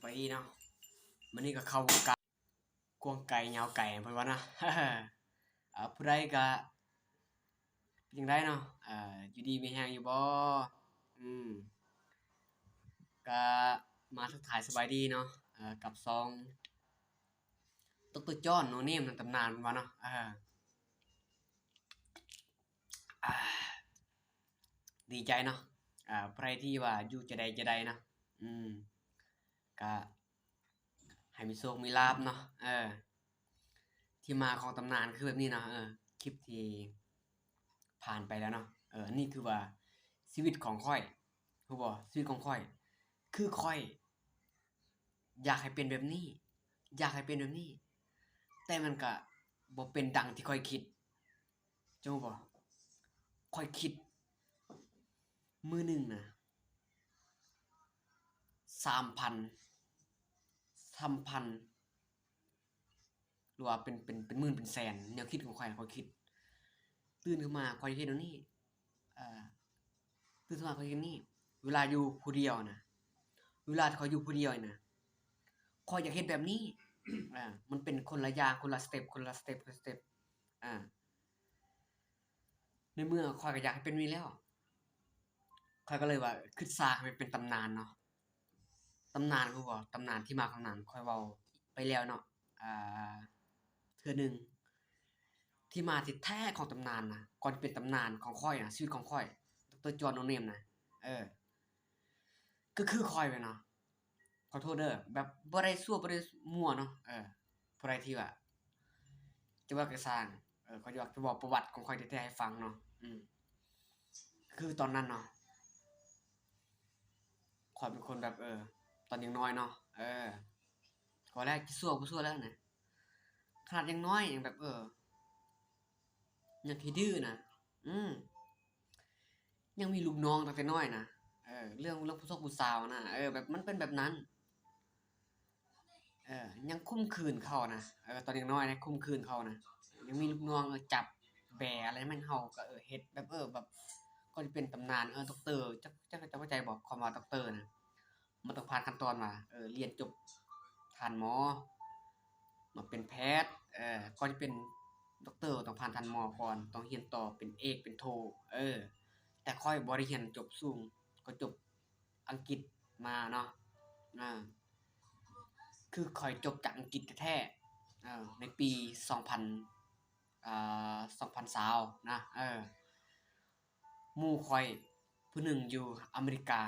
ໄປເນາະ ມື້ນີ້ກໍເຂົ້າວົງການ ກວ້າງໄກຍາວໄກເພິ່ນວ່ານະ. ເອີ ຜູ້ໃດກະເປັນຈັ່ງໃດເນາະ ເອີ ຢູ່ດີມີແຮງຢູ່ບໍ່? ອືມ ກະມາທັກທາຍສະບາຍດີເນາະ ເອີ ກັບຊ່ອງ ດຣ. ຈອນ ໂນເນມ ໃນຕຳນານເພິ່ນວ່າເນາະ. ເອີ ອາ ດີໃຈເນາະ ອາ ໃຜທີ່ວ່າຢູ່ຈະໃດຈະໃດເນາະ ອືມ ກະໃຫ້ມີໂຊກມີລາບເນາະ ເອີ ທີ່ມາຂອງຕຳນານຄືແບບນີ້ເນາະ ເອີ ຄລິບທີ່ຜ່ານໄປແລ້ວເນາະ ເອີ ອັນນີ້ຄືວ່າຊີວິດຂອງຂ້ອຍ ຮູ້ບໍ່? ຊີວິດຂອງຂ້ອຍ ຄືຂ້ອຍຢາກໃຫ້ເປັນແບບນີ້ ຢາກໃຫ້ເປັນແບບນີ້ ແຕ່ມັນກະບໍ່ເປັນດັ່ງທີ່ຂ້ອຍຄິດ. ເຈົ້າຮູ້ບໍ່? ຂ້ອຍຄິດມື້ໜຶ່ງນະ ສາມພັນ ສາມພັນ ຫຼືວ່າເປັນ ເປັນ ເປັນໝື່ນເປັນແສນ ແນວຄິດຂອງຂ້ອຍນະ ຂ້ອຍຄິດ ຕື່ນຂຶ້ນມາຂ້ອຍເຮັດແນວນີ້ ເອີ ຕື່ນຂຶ້ນມາຂ້ອຍເຮັດນີ້ ເວລາຢູ່ຜູ້ດຽວນະ ເວລາທີ່ຂ້ອຍຢູ່ຜູ້ດຽວນະ ຂ້ອຍຢາກເຮັດແບບນີ້ ເອີ ມັນເປັນຄົນລະຢ່າງ ຄົນລະສະເຕັບ ຄົນລະສະເຕັບ ຄົນລະສະເຕັບ ອາ ໃນເມື່ອຂ້ອຍກໍຢາກໃຫ້ເປັນແບບນີ້ແລ້ວ ຂ້ອຍກໍເລີຍວ່າຄິດສ້າງໃຫ້ມັນເປັນຕຳນານເນາະ ຕຳນານຄືວ່າ ຕຳນານ ທີ່ມາຂອງຕຳນານ ຂ້ອຍເວົ້າໄປແລ້ວເນາະ ອາ ເທື່ອໜຶ່ງ ທີ່ມາທີ່ແທ້ຂອງຕຳນານນະ ກ່ອນຈະເປັນຕຳນານຂອງຂ້ອຍນະ ຊີວິດຂອງຂ້ອຍ ດຣ. ຈອນ ໂນເນມ ນະ ເອີ ກໍຄືຂ້ອຍແມ່ນເນາະ ຂໍໂທດເດີ ແບບບໍ່ໄດ້ຊົ່ວ ບໍ່ໄດ້ມົວເນາະ ເອີ ຜູ້ໃດທີ່ວ່າ ຈະວ່າກໍຊ່າງ ເອີ ຂ້ອຍຢາກຈະເວົ້າປະຫວັດຂອງຂ້ອຍແທ້ໆໃຫ້ຟັງເນາະ ອືມ ຄືຕອນນັ້ນເນາະ ຂ້ອຍເປັນຄົນແບບ ເອີ ຕອນຍັງນ້ອຍເນາະ ເອີ ກໍແລ້ວ ຈະຊົ່ວບໍ່ຊົ່ວແລ້ວນະ ຂະໜາດຍັງນ້ອຍຍັງແບບ ເອີ ຍັງຂີ້ດື້ນະ ອືມ ຍັງມີລູກນ້ອງຕັ້ງແຕ່ນ້ອຍນະ ເອີ ເລື່ອງ ເລື່ອງຜູ້ຊາວ ຜູ້ສາວນະ ເອີ ແບບມັນເປັນແບບນັ້ນ ເອີ ຍັງຂົ່ມຂືນເຂົານະ ເອີ ຕອນຍັງນ້ອຍນະ ຂົ່ມຂືນເຂົານະ ຍັງມີລູກນ້ອງ ເອີ ຈັບແບ ອະໄລແມ່ນ ເຮົາກໍ ເອີ ເຮັດແບບ ເອີ ແບບ ກໍຈະເປັນຕຳນານ ເອີ ດຣ. ເຈົ້າ ເຈົ້າ ເຈົ້າເຂົ້າໃຈບໍ່ ຄຳວ່າ ດຣ. ນະ ມັນຕ້ອງຜ່ານຂັ້ນຕອນວ່າ ເອີ ຮຽນຈົບທ່ານໝໍ ມາເປັນແພດ ເອີ ກ່ອນຈະເປັນ ດຣ. ຕ້ອງຜ່ານທ່ານໝໍກ່ອນ ຕ້ອງຮຽນຕໍ່ເປັນເອກ ເປັນໂທ ເອີ ແຕ່ຂ້ອຍບໍ່ໄດ້ຮຽນຈົບສູງ ຂ້ອຍຈົບອັງກິດມາເນາະ ອາ ຄືຂ້ອຍຈົບຈາກອັງກິດແທ້ໆ ເອີ ໃນປີສອງພັນ ອາ ສອງພັນຊາວນະ ເອີ ໝູ່ຂ້ອຍຜູ້ໜຶ່ງຢູ່ອາເມລິກາ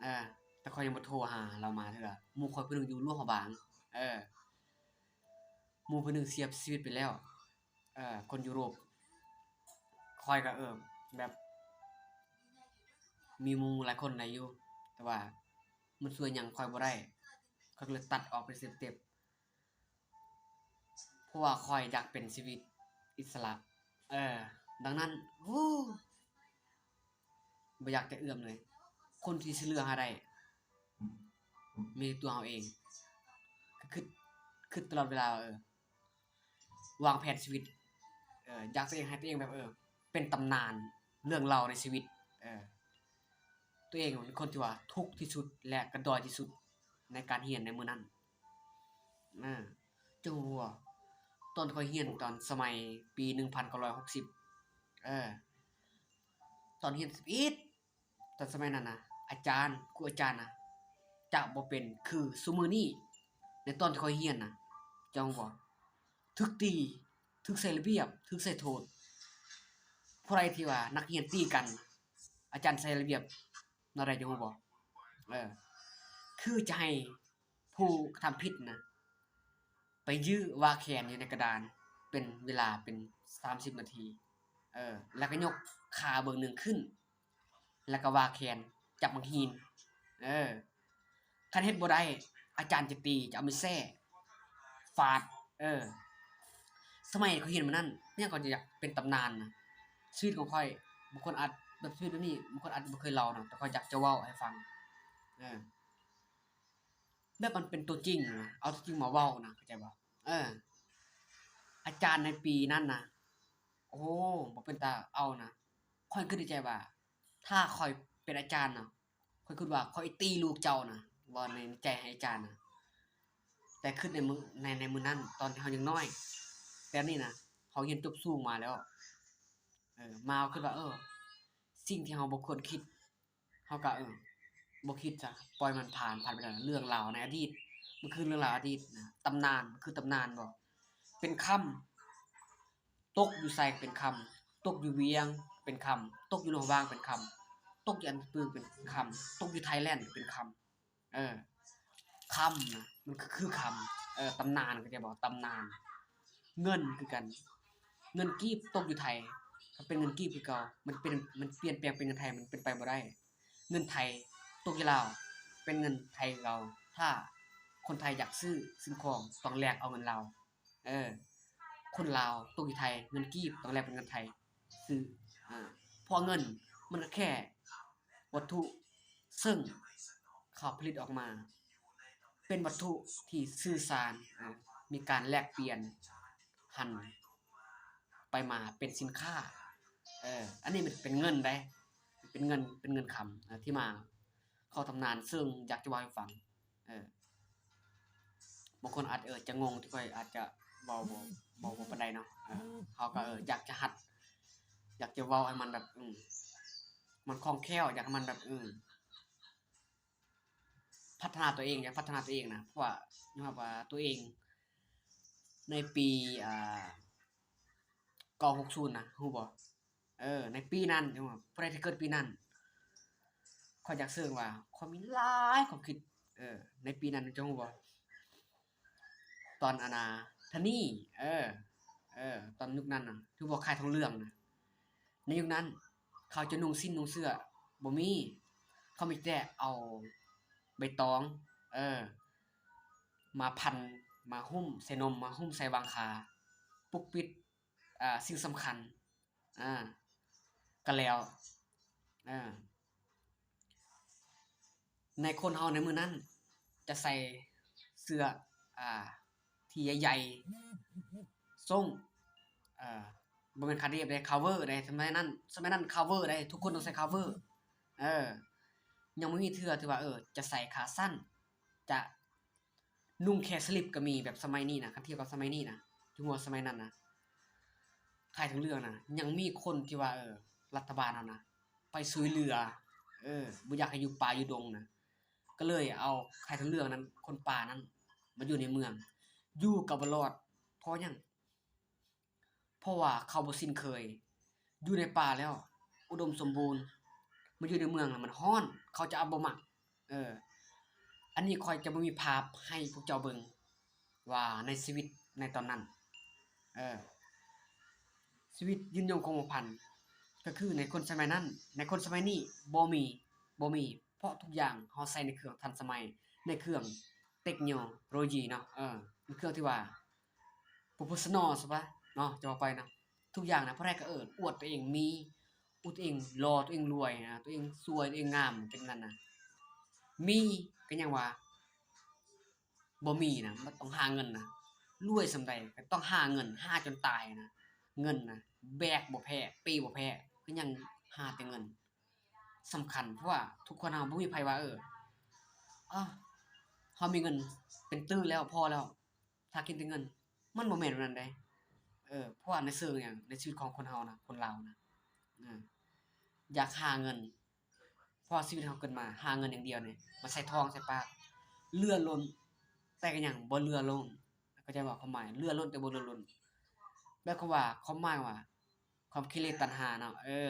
ເອີ ແຕ່ຂ້ອຍຍັງບໍ່ໂທຫາລາວມາເທື່ອ ໝູ່ຂ້ອຍຜູ້ໜຶ່ງຢູ່ຫຼວງພະບາງ ເອີ ໝູ່ຜູ້ໜຶ່ງເສຍຊີວິດໄປແລ້ວ ເອີ ຄົນຢູໂຣບ ຂ້ອຍກໍ ເອີ ແບບ ມີໝູ່ຫຼາຍຄົນໄດ້ຢູ່ ແຕ່ວ່າມັນຊ່ວຍຫຍັງຂ້ອຍບໍ່ໄດ້ ຂ້ອຍກໍເລີຍຕັດອອກເປັນສະເຕັບ ເພາະວ່າຂ້ອຍຢາກເປັນຊີວິດອິດສະຫຼະ ເອີ ດັ່ງນັ້ນ ໂອ້ ບໍ່ຢາກຈະເອື້ອມເລີຍ ຄົນທີ່ຊິເຫຼືອເຮົາໄດ້ ມີແຕ່ຕົວເຮົາເອງ ຄື ຄິດ ຄິດຕະຫຼອດເວລາວ່າ ເອີ ວາງແຜນຊີວິດ ເອີ ຢາກຕົວເອງ ໃຫ້ຕົວເອງແບບ ເອີ ເປັນຕຳນານເລື່ອງເລົ່າໃນຊີວິດ ເອີ ຕົວເອງເປັນຄົນທີ່ວ່າທຸກທີ່ສຸດ ແລະ ກະດ້ອຍທີ່ສຸດໃນການຮຽນໃນມື້ນັ້ນ ເອີ ເຈົ້າຮູ້ບໍ່ ຕອນຂ້ອຍຮຽນຕອນສະໄໝປີໜຶ່ງພັນເກົ້າຮ້ອຍຫົກສິບ ເອີ ຕອນຮຽນສິບເອັດ ຕອນສະໄໝນັ້ນນະ ອາຈານ ຄູອາຈານນະ ຈະບໍ່ເປັນຄືຊຸມື້ນີ້ ໃນຕອນທີ່ຂ້ອຍຮຽນນະ ເຈົ້າຮູ້ບໍ່ ຖືກຕີ ຖືກໃສ່ລະບຽບ ຖືກໃສ່ໂທດ ຜູ້ໃດທີ່ວ່ານັກຮຽນຕີກັນ ອາຈານໃສ່ລະບຽບແນວໃດ ເຈົ້າຮູ້ບໍ່ ເອີ ຄືຈະໃຫ້ຜູ້ກະທຳຜິດນະ ໄປຢື້ວາແຂນຢູ່ໃນກະດານ ເປັນເວລາເປັນສາມສິບນາທີ ເອີ ແລ້ວກໍຍົກຂາເບື້ອງໜຶ່ງຂຶ້ນ ແລ້ວກໍວາແຂນ ຈັບໝາກຫີນ ເອີ ຄັນເຮັດບໍ່ໄດ້ ອາຈານຈະຕີ ຈະເອົາໄມ້ແສ້ຟາດ ເອີ ສະໄໝຂ້ອຍຮຽນມື້ນັ້ນ ແມ່ນຂ້ອຍຢາກເປັນຕຳນານນະ ຊີວິດຂອງຂ້ອຍ ບາງຄົນອາດ ແບບຊີວິດແບບນີ້ ບາງຄົນອາດຈະບໍ່ເຄີຍເລົ່ານະ ແຕ່ຂ້ອຍຢາກຈະເວົ້າໃຫ້ຟັງ ເອີ ແບບມັນເປັນຕົວຈິງນະ ເອົາຕົວຈິງມາເວົ້ານະ ເຂົ້າໃຈບໍ່ ເອີ ອາຈານໃນປີນັ້ນນະ ໂອ້ ບໍ່ເປັນຕາເອົານະ ຂ້ອຍຄິດໃນໃຈວ່າ ຖ້າຂ້ອຍເປັນອາຈານນະ ຂ້ອຍຄິດວ່າຂ້ອຍຕີລູກເຈົ້ານະ ເວົ້າໃນໃຈໃຫ້ອາຈານນະ ແຕ່ຄິດໃນມື້ ໃນ ໃນມື້ນັ້ນ ຕອນທີ່ເຮົາຍັງນ້ອຍ. ແຕ່ນີ້ນະ ເຮົາຮຽນຈົບສູງມາແລ້ວ ເອີ ມາເຮົາຄິດວ່າ ເອີ ສິ່ງທີ່ເຮົາບໍ່ຄວນຄິດ ເຮົາກໍ ເອີ ບໍ່ຄິດຊະ ປ່ອຍມັນຜ່ານ ຜ່ານໄປແລ້ວ. ເລື່ອງລາວໃນອະດີດ ມັນຄືເລື່ອງລາວອະດີດນະ ຕຳນານ ມັນຄືຕຳນານບໍ ເປັນຄຳ ຕົກຢູ່ໃສເປັນຄຳ ຕົກຢູ່ວຽງເປັນຄຳ ຕົກຢູ່ຫຼວງພະບາງເປັນຄຳ ຕົກຢູ່ອັນປຶງເປັນຄຳ ຕົກຢູ່ໄທແລນເປັນຄຳ. ເອີ ຄຳນະ ມັນຄື ຄືຄຳ ເອີ ຕຳນານ ເຂົ້າໃຈບໍ່? ຕຳນານ. ເງິນຄືກັນ ເງິນກີບຕົກຢູ່ໄທ ກໍເປັນເງິນກີບຄືເກົ່າ ມັນເປັນ ມັນປ່ຽນແປງເປັນເງິນໄທ ມັນເປັນໄປບໍ່ໄດ້. ເງິນໄທຕົກຢູ່ລາວ ເປັນເງິນໄທຄືເກົ່າ ຖ້າຄົນໄທຢາກຊື້ສິ່ງຂອງ ຕ້ອງແລກເອົາເງິນລາວ. ເອີ ຄົນລາວຕົກຢູ່ໄທ ເງິນກີບຕ້ອງແລກເປັນເງິນໄທຊື້ ອາ ເພາະເງິນມັນກໍແຄ່ວັດຖຸ ເຊິ່ງເຂົາຜະລິດອອກມາ ເປັນວັດຖຸທີ່ສື່ສານ ອາ ມີການແລກປ່ຽນຫັນໄປມາເປັນສິນຄ້າ. ເອີ ອັນນີ້ມັນເປັນເງິນໃດ ເປັນເງິນ ເປັນເງິນຄຳ ອາ ທີ່ມາເຂົ້າຕຳນານ ເຊິ່ງຢາກຈະເວົ້າໃຫ້ຟັງ. ເອີ ບາງຄົນອາດ ເອີ ຈະງົງທີ່ຂ້ອຍອາດຈະເວົ້າບໍ່ ເວົ້າບໍ່ປານໃດເນາະ. ເອີ ເຮົາກໍ ເອີ ຢາກຈະຫັດ ຢາກຈະເວົ້າໃຫ້ມັນແບບ ອືມ ມັນຄ່ອງແຄ້ວ ຢາກໃຫ້ມັນແບບ ອືມ ພັດທະນາຕົວເອງ ຢາກພັດທະນາຕົວເອງນະ ເພາະວ່າຍອມຮັບວ່າຕົວເອງໃນປີ ອາ ເກົ້າຫົກສູນນະ ຮູ້ບໍ່? ເອີ ໃນປີນັ້ນ ຜູ້ໃດທີ່ເກີດປີນັ້ນ ຂ້ອຍຢາກເຊີງວ່າ ຂ້ອຍມີຫຼາຍຄວາມຄິດ ເອີ ໃນປີນັ້ນ ເຈົ້າຮູ້ບໍ່? ຕອນ ອັນນ່າ ທະນີ ເອີ ເອີ ຕອນຍຸກນັ້ນນະ ຖືວ່າຂາຍທອງເຫຼືອງນະ ໃນຍຸກນັ້ນ ເຂົາຈະນຸ່ງສິ້ນນຸ່ງເສື້ອບໍ່ມີ ເຂົາມີແຕ່ເອົາໃບຕອງ ເອີ ມາພັນ ມາຫຸ້ມໃສ່ນົມ ມາຫຸ້ມໃສ່ຫວ່າງຂາ ປົກປິດ ອາ ສິ່ງສຳຄັນ ອາ ກໍແລ້ວ ອາ ໃນຄົນເຮົາໃນມື້ນັ້ນຈະໃສ່ເສື້ອ ອາ ທີ່ໃຫຍ່ໆ ສົ້ງ ອາ ບໍ່ແມ່ນຂາເດບເດ້ ຄາວເວີເດ້ ສະໄໝນັ້ນ ສະໄໝນັ້ນຄາວເວີເດ້ ທຸກຄົນຕ້ອງໃສ່ຄາວເວີ ເອີ ຍັງບໍ່ມີເທື່ອທີ່ວ່າ ເອີ ຈະໃສ່ຂາສັ້ນ ຈະ ນຸ່ງແຄ່ສະລິບກໍມີ ແບບສະໄໝນີ້ນະ ຄັນທຽບກັບສະໄໝນີ້ນະ ຖືວ່າສະໄໝນັ້ນນະ ຂາຍທອງເຫຼືອງນະ ຍັງມີຄົນທີ່ວ່າ ເອີ ລັດຖະບານເຮົານະ ໄປຊ່ວຍເຫຼືອ ເອີ ບໍ່ຢາກໃຫ້ຢູ່ປ່າຢູ່ດົງນະ ກໍເລີຍເອົາຂາຍທອງເຫຼືອງນັ້ນ ຄົນປ່ານັ້ນ ມາຢູ່ໃນເມືອງ ຢູ່ກໍບໍ່ລອດ ເພາະຫຍັງ? ເພາະວ່າເຂົາບໍ່ຊິນເຄີຍ ຢູ່ໃນປ່າແລ້ວອຸດົມສົມບູນ ມາຢູ່ໃນເມືອງແລ້ວມັນຮ້ອນ ເຂົາຈະບໍ່ມັກ ເອີ ອັນນີ້ຂ້ອຍຈະບໍ່ມີພາບໃຫ້ພວກເຈົ້າເບິ່ງວ່າໃນຊີວິດໃນຕອນນັ້ນ ເອີ ຊີວິດຍືນຍົງຄົງພົວພັນ ກໍຄືໃນຄົນສະໄໝນັ້ນ ໃນຄົນສະໄໝນີ້ບໍ່ມີ ບໍ່ມີ ເພາະທຸກຢ່າງເຮົາໃຊ້ໃນເຄື່ອງທັນສະໄໝ ໃນເຄື່ອງເຕັກໂນໂລຢີເນາະ ເອີ ເປັນເຄື່ອງທີ່ວ່າ ໂປຣເຟສຊັນນໍ ຊະປະເນາະ ຈະວ່າໄປນະ ທຸກຢ່າງນະ ຜູ້ໃດກໍ ເອີ ອວດຕົວເອງມີ ອວດຕົວເອງຫຼໍ່ ຕົວເອງລວຍນະ ຕົວເອງສວຍ ຕົວເອງງາມ ເປັນນັ້ນນະ ມີກໍຍັງວ່າບໍ່ມີນະ ມັນຕ້ອງຫາເງິນນະ ລວຍສ່ຳໃດກໍຕ້ອງຫາເງິນ ຫາຈົນຕາຍນະ ເງິນນະ ແບກບໍ່ແພ້ ເປບໍ່ແພ້ ກໍຍັງຫາແຕ່ເງິນ ສຳຄັນ ເພາະວ່າທຸກຄົນເຮົາບໍ່ມີໃຜວ່າ ເອີ ເຮົາມີເງິນເປັນຕື້ແລ້ວ ພໍແລ້ວ ຖ້າຄິດແຕ່ເງິນ ມັນບໍ່ແມ່ນແບບນັ້ນເດ້ ເອີ ເພາະວ່າໃນເຊີງຫຍັງ ໃນຊີວິດຂອງຄົນເຮົານະ ຄົນລາວນະ ເອີ ຢາກຫາເງິນ ເພາະວ່າຊີວິດເຮົາເກີດມາຫາເງິນຢ່າງດຽວນີ້ ມາໃສ່ທ້ອງໃສ່ປາກ ເຫຼືອລົ້ນ ແຕ່ກໍຍັງບໍ່ເຫຼືອລົ້ນ ເຂົ້າໃຈບໍ່? ຄວາມໝາຍເຫຼືອລົ້ນແຕ່ບໍ່ເຫຼືອລົ້ນ ແບບຄຳວ່າ ຄວາມໝາຍວ່າ ຄວາມກິເລດຕັນຫາເນາະ ເອີ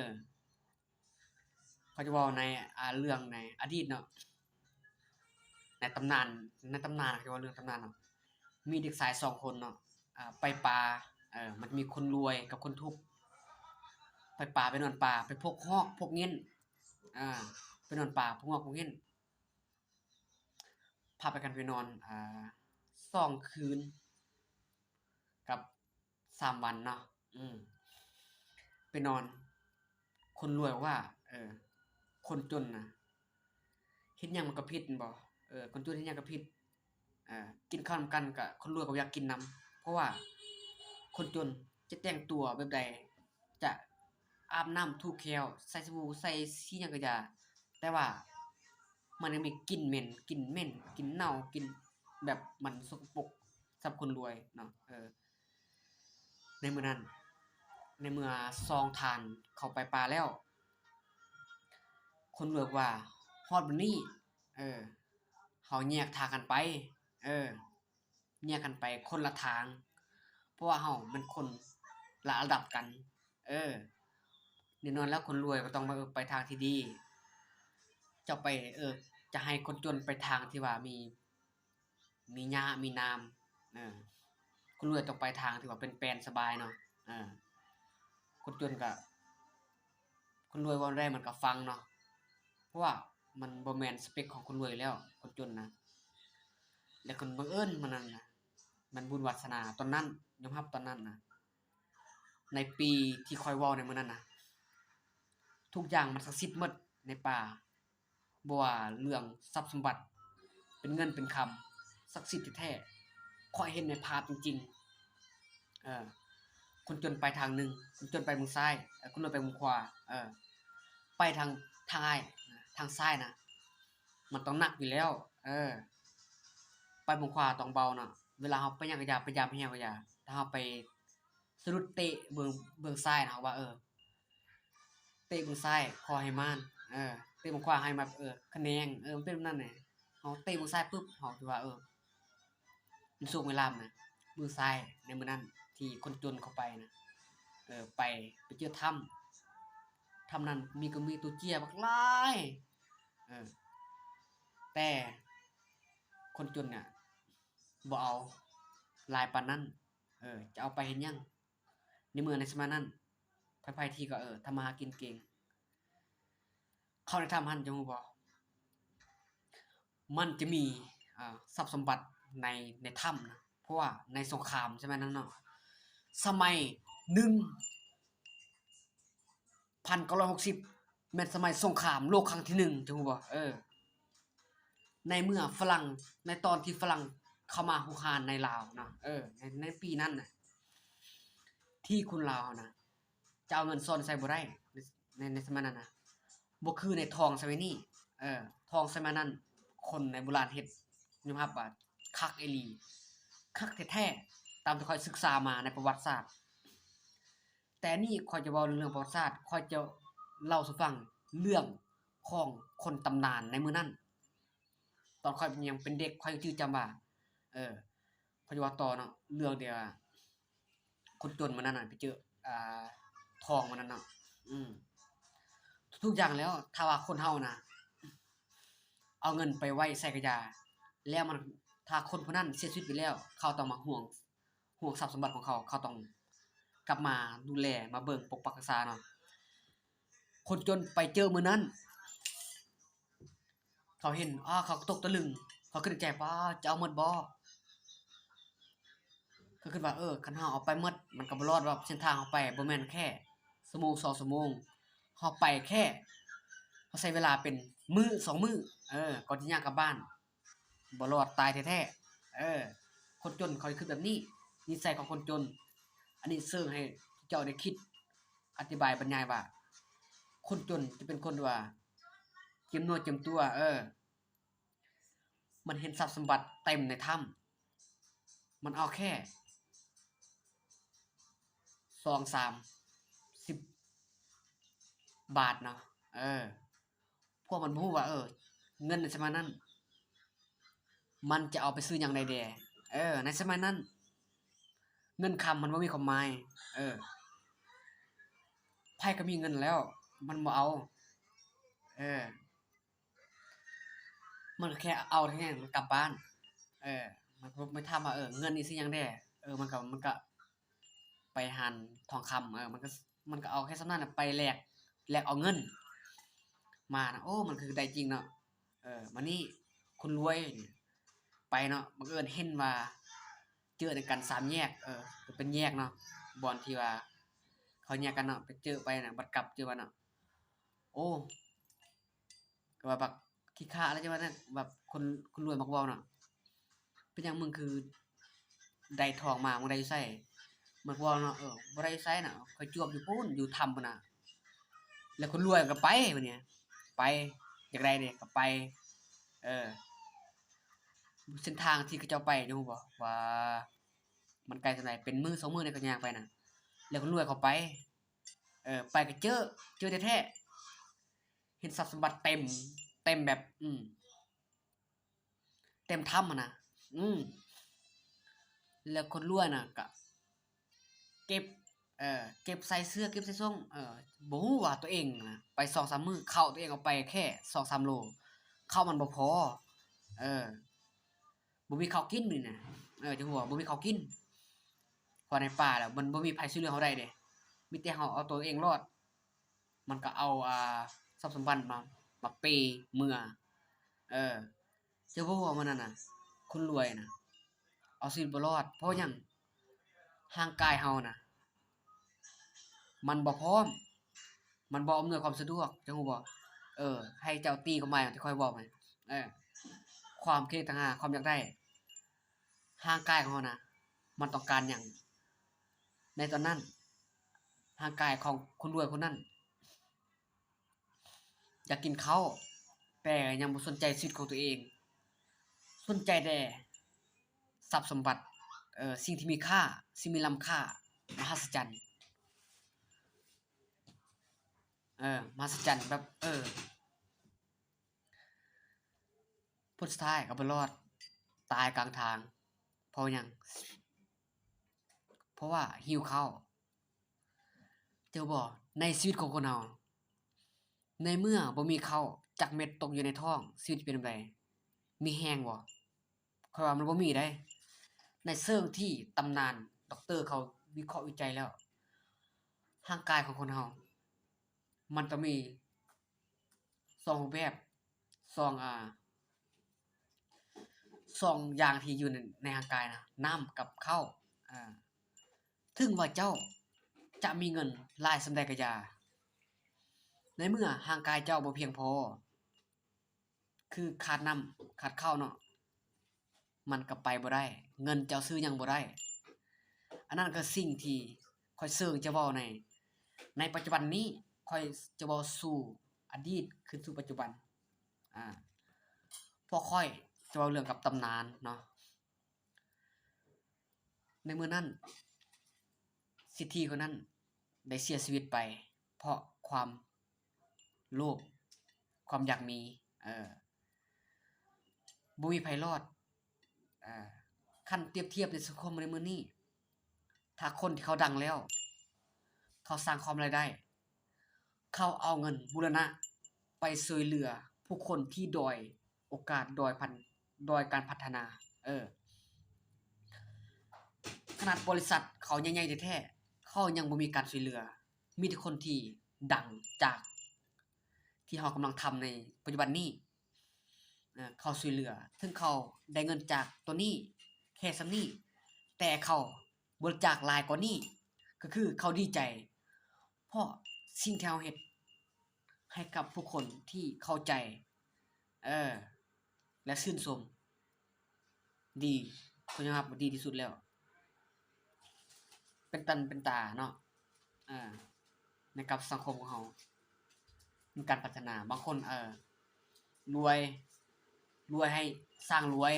ເຂົາຈະເວົ້າໃນ ອາ ເລື່ອງໃນອະດີດເນາະ ໃນຕຳນານ ໃນຕຳນານ ເຂົາຈະເວົ້າເລື່ອງຕຳນານເນາະ ມີເດັກຊາຍສອງຄົນເນາະ ອາ ໄປປ່າ ເອີ ມັນຈະມີຄົນລວຍກັບຄົນທຸກ ໄປປ່າ ໄປນອນປ່າ ໄປພົກຮອກ ພົກເຫງັ້ນ ອາ ໄປນອນປ່າ ພົກຮອກ ພົກເຫງັ້ນ ພາກັນໄປນອນ ອາ ສອງຄືນກັບ ສາມວັນເນາະ ອືມ ໄປນອນ ຄົນລວຍວ່າ ເອີ ຄົນຈົນນະ ເຮັດຫຍັງມັນກໍຜິດແມ່ນບໍ່? ເອີ ຄົນຈົນເຮັດຫຍັງກໍຜິດ ເອີ ກິນເຂົ້ານຳກັນກະຄົນລວຍກໍບໍ່ຢາກກິນນຳ ເພາະວ່າຄົນຈົນຈະແຕ່ງຕົວແບບໃດ ຈະອາບນ້ຳຖູແຂ້ວ ໃສ່ສະບູ ໃສ່ສີຫຍັງກໍຢ່າ ແຕ່ວ່າມັນຍັງມີກິ່ນເໝັນ ກິ່ນເໝັນ ກິ່ນເນົ່າ ກິ່ນ ແບບມັນສົກກະປົກສຳລັບຄົນລວຍເນາະ. ເອີ ໃນມື້ນັ້ນ ໃນເມື່ອສອງທ່ານເຂົ້າໄປປ່າແລ້ວ ຄົນລວຍວ່າ ຮອດບັດນີ້ ເອີ ເຮົາແຍກທາງກັນໄປ ເອີ ແຍກກັນໄປຄົນລະທາງ ເພາະວ່າເຮົາແມ່ນຄົນລະລະດັບກັນ ເອີ ແນ່ນອນແລ້ວຄົນລວຍກໍຕ້ອງ ເອີ ໄປທາງທີ່ດີ ເຈົ້າໄປ ເອີ ຈະໃຫ້ຄົນຈົນໄປທາງທີ່ວ່າມີ ມີຫຍ້າມີໜາມ ເອີ ຄົນລວຍຕ້ອງໄປທາງທີ່ວ່າແປນໆ ສະບາຍເນາະ ເອີ ຄົນຈົນກະ ຄົນລວຍເວົ້າແນວໃດມັນກະຟັງເນາະ ເພາະວ່າມັນບໍ່ແມ່ນສະເປັກຂອງຄົນລວຍຢູ່ແລ້ວ ຄົນຈົນນະ ແລະ ຄົນ ບັງເອີນມື້ນັ້ນນະ ມັນບຸນວາສະໜາຕອນນັ້ນ ຍອມຮັບຕອນນັ້ນນະ ໃນປີທີ່ຂ້ອຍເວົ້າໃນມື້ນັ້ນນະ ທຸກຢ່າງມັນສັກສິດໝົດໃນປ່າ ບໍ່ວ່າເລື່ອງຊັບສົມບັດ ເປັນເງິນເປັນຄຳ ສັກສິດແທ້ໆ ຂ້ອຍເຫັນໃນພາບຈິງໆ ເອີ ຄົນຈົນໄປທາງໜຶ່ງ ຄົນຈົນໄປເບິ່ງຊ້າຍ ເອີ ຄົນລວຍໄປເບິ່ງຂວາ ເອີ ໄປທາງ ທາງອ້າຍ ທາງຊ້າຍນະ ມັນຕ້ອງໜັກຢູ່ແລ້ວ ເອີ ໄປເບິ່ງຂວາຕ້ອງເບົາເນາະ ເວລາເຮົາໄປຫຍັງກະຢ່າ ໄປຢາມແຮວກະຢ່າ ຖ້າເຮົາໄປສະດຸດເຕະເບິ່ງ ເບິ່ງຊ້າຍນະ ເຮົາວ່າ ເອີ ເຕະເບິ່ງຊ້າຍຂໍໃຫ້ໝານ ເອີ ເຕະເບິ່ງຂວາໃຫ້ມາ ເອີ ຂະແໜງ ເອີ ມັນເປັນແບບນັ້ນແຫຼະ ເຮົາເຕະເບິ່ງຊ້າຍປຶບ ເຮົາຖືວ່າ ເອີ ມີໂຊກມີລາບນະ ມື້ຊ້າຍໃນມື້ນັ້ນທີ່ຄົນຈົນເຂົ້າໄປນະ ເອີ ໄປ ໄປເຈີຖ້ຳ ຖ້ຳນັ້ນມີ ກໍມີໂຕເຈ້ຍບັກຫຼາຍ ເອີ ແຕ່ຄົນຈົນນະບໍ່ເອົາຫຼາຍປານນັ້ນ ເອີ ຈະເອົາໄປເຮັດຫຍັງ ໃນເມື່ອໃນສະໄໝນັ້ນ ໃຜໆທີ່ກໍ ເອີ ທຳມາຫາກິນເກັ່ງ ເຂົ້າໃນຖ້ຳຫັ້ນ ເຈົ້າຮູ້ບໍ່? ມັນຈະມີ ອ່າ ຊັບສົມບັດໃນ ໃນຖ້ຳນະ ເພາະວ່າໃນສົງຄາມສະໄໝນັ້ນເນາະ ສະໄໝໜຶ່ງພັນເກົ້າຮ້ອຍຫົກສິບ ແມ່ນສະໄໝສົງຄາມໂລກຄັ້ງທີໜຶ່ງ ເຈົ້າຮູ້ບໍ່? ເອີ ໃນເມື່ອຝຣັ່ງ ໃນຕອນທີ່ຝຣັ່ງເຂົ້າມາຮຸກຮານໃນລາວເນາະ ເອີ ໃນ ໃນປີນັ້ນນະ ທີ່ຄົນລາວເຮົານະ ຈະເອົາເງິນສອນໃສ່ບໍ່ໄດ້ ໃນ ໃນສະໄໝນັ້ນນະ ບໍ່ຄືໃນທອງສະໄໝນີ້ ເອີ ທອງສະໄໝນັ້ນ ຄົນໃນໂບລານເຮັດ ຍອມຮັບວ່າຄັກອີ່ຫຼີ ຄັກແທ້ໆ ຕາມທີ່ຂ້ອຍສຶກສາມາໃນປະຫວັດສາດ. ແຕ່ນີ້ຂ້ອຍຈະເວົ້າເລື່ອງປະຫວັດສາດ ຂ້ອຍຈະເລົ່າສູ່ຟັງເລື່ອງຂອງຄົນຕຳນານໃນມື້ນັ້ນ ຕອນຂ້ອຍຍັງເປັນເດັກ ຂ້ອຍຈື່ຈຳວ່າ ເອີ ຂ້ອຍຈະເວົ້າຕໍ່ເນາະ ເລື່ອງທີ່ວ່າຄົນຈົນມື້ນັ້ນນະ ໄປເຈີ ອ່າ ທອງມື້ນັ້ນເນາະ ອືມ ທຸກໆຢ່າງແລ້ວ ຖ້າວ່າຄົນເຮົານະ ເອົາເງິນໄປໄວ້ໃສ່ກະຢາ ແລ້ວມັນ ຖ້າຄົນຜູ້ນັ້ນເສຍຊີວິດໄປແລ້ວ ເຂົາຕ້ອງມາຫ່ວງ ຫ່ວງຊັບສົມບັດຂອງເຂົາ ເຂົາຕ້ອງກັບມາດູແລ ມາເບິ່ງ ປົກປັກຮັກສາເນາະ. ຄົນຈົນໄປເຈີມື້ນັ້ນ ເຂົາເຫັນ ອ້າ ເຂົາກໍຕົກຕະລຶງ ເຂົາຄິດໃນໃຈ ປ້າ ຈະເອົາໝົດບໍ່? ເຂົາຄິດວ່າ ເອີ ຄັນເຮົາເອົາໄປໝົດ ມັນກໍບໍ່ລອດ ວ່າເສັ້ນທາງເຮົາໄປບໍ່ແມ່ນແຄ່ຊົ່ວໂມງສອງຊົ່ວໂມງ ເຮົາໄປແຄ່ ເຮົາໃຊ້ເວລາເປັນມື້ສອງມື້ ເອີ ກ່ອນຈະຍ່າງກັບບ້ານ ບໍ່ລອດຕາຍແທ້ໆ ເອີ ຄົນຈົນເຂົາຈະຄິດແບບນີ້ ນິໄສຂອງຄົນຈົນ ອັນນີ້ເຊິ່ງໃຫ້ເຈົ້າໄດ້ຄິດ ອະທິບາຍບັນຍາຍວ່າ ຄົນຈົນຈະເປັນຄົນທີ່ວ່າຈຽມເນື້ອຈຽມຕົວ ເອີ ມັນເຫັນຊັບສົມບັດເຕັມໃນຖ້ຳ ມັນເອົາແຄ່ສອງສາມສິບບາດເນາະ ເອີ ພວກມັນບໍ່ຮູ້ວ່າ ເອີ ເງິນໃນສະໄໝນັ້ນ ມັນຈະເອົາໄປຊື້ຫຍັງໄດ້ແດ່ ເອີ ໃນສະໄໝນັ້ນ ເງິນຄຳມັນບໍ່ມີຄວາມໝາຍ ເອີ ໃຜກໍມີເງິນແລ້ວ ມັນບໍ່ເອົາ ເອີ ມັນກໍແຄ່ເອົາແທ້ ມັນກັບບ້ານ ເອີ ມັນ ມັນຖາມວ່າ ເອີ ເງິນນີ້ຊື້ຫຍັງແດ່ ເອີ ມັນກໍ ມັນກໍ ໄປຫານທອງຄຳ ເອີ ມັນກໍ ມັນກໍເອົາແຄ່ສ່ຳນັ້ນນະ ໄປແລກ ແລກເອົາເງິນມານະ ໂອ້ ມັນຄືໄດ້ຈິງເນາະ ເອີ ບາດນີ້ຄົນລວຍນີ້ໄປເນາະ ບັງເອີນເຫັນວ່າເຈີກັນສາມແຍກ ເອີ ເປັນແຍກເນາະ ບ່ອນທີ່ວ່າເຂົາແຍກກັນເນາະ ໄປເຈີໄປນະ ບັດກັບເຈີກັນເນາະ ໂອ້ ກໍວ່າບັກຂີ້ຄ້າ ແລ້ວຈັ່ງວ່ານັ້ນ ແບບຄົນ ຄົນລວຍມັກເວົ້າເນາະ ເປັນຫຍັງມຶງຄືໄດ້ທອງມາ ມຶງໄດ້ຢູ່ໃສ? ມັກເວົ້າເນາະ ເອີ ບໍ່ໄດ້ຢູ່ໃສນະ ຂ້ອຍຈວບຢູ່ພຸ້ນ ຢູ່ຖ້ຳພຸ້ນນະ ແລ້ວຄົນລວຍກໍໄປ ບາດນີ້ ໄປ ຢາກໄດ້ເດ້ ກໍໄປ ເອີ ເສັ້ນທາງທີ່ເຂົາເຈົ້າໄປ ເຈົ້າຮູ້ບໍ່ວ່າມັນໄກສ່ຳໃດ? ເປັນມື້ສອງມື້ນີ້ເຂົາຍ່າງໄປນະ ແລ້ວຄົນລວຍເຂົາໄປ ເອີ ໄປກໍເຈີ ເຈີແທ້ໆ ເຫັນຊັບສົມບັດເຕັມ ເຕັມແບບ ອືມ ເຕັມຖ້ຳຫັ້ນນະ ອືມ ແລ້ວຄົນລວຍນະກະເກັບ ເອີ ເກັບໃສ່ເສື້ອ ເກັບໃສ່ສົ້ງ ເອີ ບໍ່ຮູ້ວ່າຕົວເອງນະໄປສອງສາມມື້ ເຂົ້າຕົວເອງເອົາໄປແຄ່ສອງສາມໂລ ເຂົ້າມັນບໍ່ພໍ ເອີ ບໍ່ມີເຂົ້າກິນນີ້ນະ ເອີ ເຈົ້າຮູ້ບໍ່ ບໍ່ມີເຂົ້າກິນ ເພາະໃນປ່າແລ້ວມັນບໍ່ມີໃຜຊ່ວຍເຫຼືອເຮົາໄດ້ເດ້ ມີແຕ່ເຮົາເອົາຕົວເອງລອດ ມັນກໍເອົາ ອ່າ ຊັບສົມບັດມາ ມາເປເມືອ ເອີ ເຈົ້າຮູ້ວ່າມື້ນັ້ນນະ ຄົນລວຍນະ ເອົາຊີວິດບໍ່ລອດ ເພາະຫຍັງ? ຮ່າງກາຍເຮົານະ ມັນບໍ່ພ້ອມ ມັນບໍ່ອຳນວຍຄວາມສະດວກ ເຈົ້າຮູ້ບໍ່? ເອີ ໃຫ້ເຈົ້າຕີຄວາມໝາຍທີ່ຂ້ອຍເວົ້າໄປ ເອີ ຄວາມຄຽດຕັນຫາ ຄວາມຢາກໄດ້ ຮ່າງກາຍຂອງເຮົານະ ມັນຕ້ອງການຫຍັງ? ໃນຕອນນັ້ນ ຮ່າງກາຍຂອງຄົນລວຍຄົນນັ້ນ ຢາກກິນເຂົ້າ ແຕ່ຍັງບໍ່ສົນໃຈຊີວິດຂອງຕົວເອງ ສົນໃຈແຕ່ຊັບສົມບັດ ເອີ ສິ່ງທີ່ມີຄ່າ ສິ່ງມີລ້ຳຄ່າ ມະຫັດສະຈັນ ເອີ ມະຫັດສະຈັນແບບ ເອີ ຜົນສຸດທ້າຍກໍບໍ່ລອດ ຕາຍກາງທາງ ເພາະຫຍັງ? ເພາະວ່າຫິວເຂົ້າ ເຈົ້າຮູ້ບໍ່ ໃນຊີວິດຂອງຄົນເຮົາ ໃນເມື່ອບໍ່ມີເຂົ້າຈັກເມັດຕົກຢູ່ໃນທ້ອງ ຊີວິດເປັນແນວໃດ? ມີແຮງບໍ່? ຂ້ອຍວ່າມັນບໍ່ມີເດ້ ໃນເຊີງທີ່ຕຳນານດັອກເຕີເຂົາວິເຄາະວິໄຈແລ້ວ ຮ່າງກາຍຂອງຄົນເຮົາ ມັນຕ້ອງມີສອງຮູບແບບ ສອງ ອ່າ ສອງຢ່າງທີ່ຢູ່ໃນ ໃນຮ່າງກາຍນະ ນ້ຳກັບເຂົ້າ ເອີ ເຖິງວ່າເຈົ້າຈະມີເງິນຫຼາຍສ່ຳໃດກໍຢ່າ ໃນເມື່ອຮ່າງກາຍເຈົ້າບໍ່ພຽງພໍ ຄືຂາດນ້ຳຂາດເຂົ້າເນາະ ມັນກໍໄປບໍ່ໄດ້ ເງິນເຈົ້າຊື້ຫຍັງບໍ່ໄດ້ ອັນນັ້ນຄືສິ່ງທີ່ຂ້ອຍເຊີງຈະເວົ້າໃນ ໃນປັດຈຸບັນນີ້ ຂ້ອຍຈະເວົ້າສູ່ອະດີດຄືນສູ່ປັດຈຸບັນ ອາ ພວກຂ້ອຍຈະເວົ້າເລື່ອງກັບຕຳນານເນາະ ໃນມື້ນັ້ນ ເສດຖີຄົນນັ້ນໄດ້ເສຍຊີວິດໄປ ເພາະຄວາມໂລບ ຄວາມຢາກມີ ເອີ ບໍ່ມີໃຜລອດ ເອີ ຄັນປຽບທຽບໃນສັງຄົມໃນມື້ນີ້ ຖ້າຄົນທີ່ເຂົາດັງແລ້ວ ເຂົາສ້າງຄວາມລາຍໄດ້ ເຂົາເອົາເງິນບູລະນະໄປຊ່ວຍເຫຼືອຜູ້ຄົນທີ່ດ້ອຍໂອກາດ ດ້ອຍພັນ ດ້ອຍການພັດທະນາ ເອີ ຂະໜາດບໍລິສັດເຂົາໃຫຍ່ໆແທ້ໆ ເຂົາຍັງບໍ່ມີການຊ່ວຍເຫຼືອ ມີແຕ່ຄົນທີ່ດັງຈາກທີ່ເຮົາກຳລັງທຳໃນປັດຈຸບັນນີ້ ເອີ ເຂົາຊ່ວຍເຫຼືອ ເຖິງເຂົາໄດ້ເງິນຈາກໂຕນີ້ແຄ່ສ່ຳນີ້ ແຕ່ເຂົາ ບໍລິຈາກຫຼາຍກວ່ານີ້ ກໍຄືເຂົາດີໃຈ ເພາະສິ່ງທີ່ເຮົາເຮັດໃຫ້ກັບຜູ້ຄົນທີ່ເຂົ້າໃຈ ເອີ ແລະ ຊື່ນຊົມ ດີ ເຂົາຍອມຮັບວ່າດີທີ່ສຸດແລ້ວ ເປັນຕັນເປັນຕາເນາະ ເອີ ໃນກັບສັງຄົມຂອງເຮົາ ມີການພັດທະນາ ບາງຄົນ ເອີ ລວຍ ລວຍໃຫ້ສ້າງລວຍ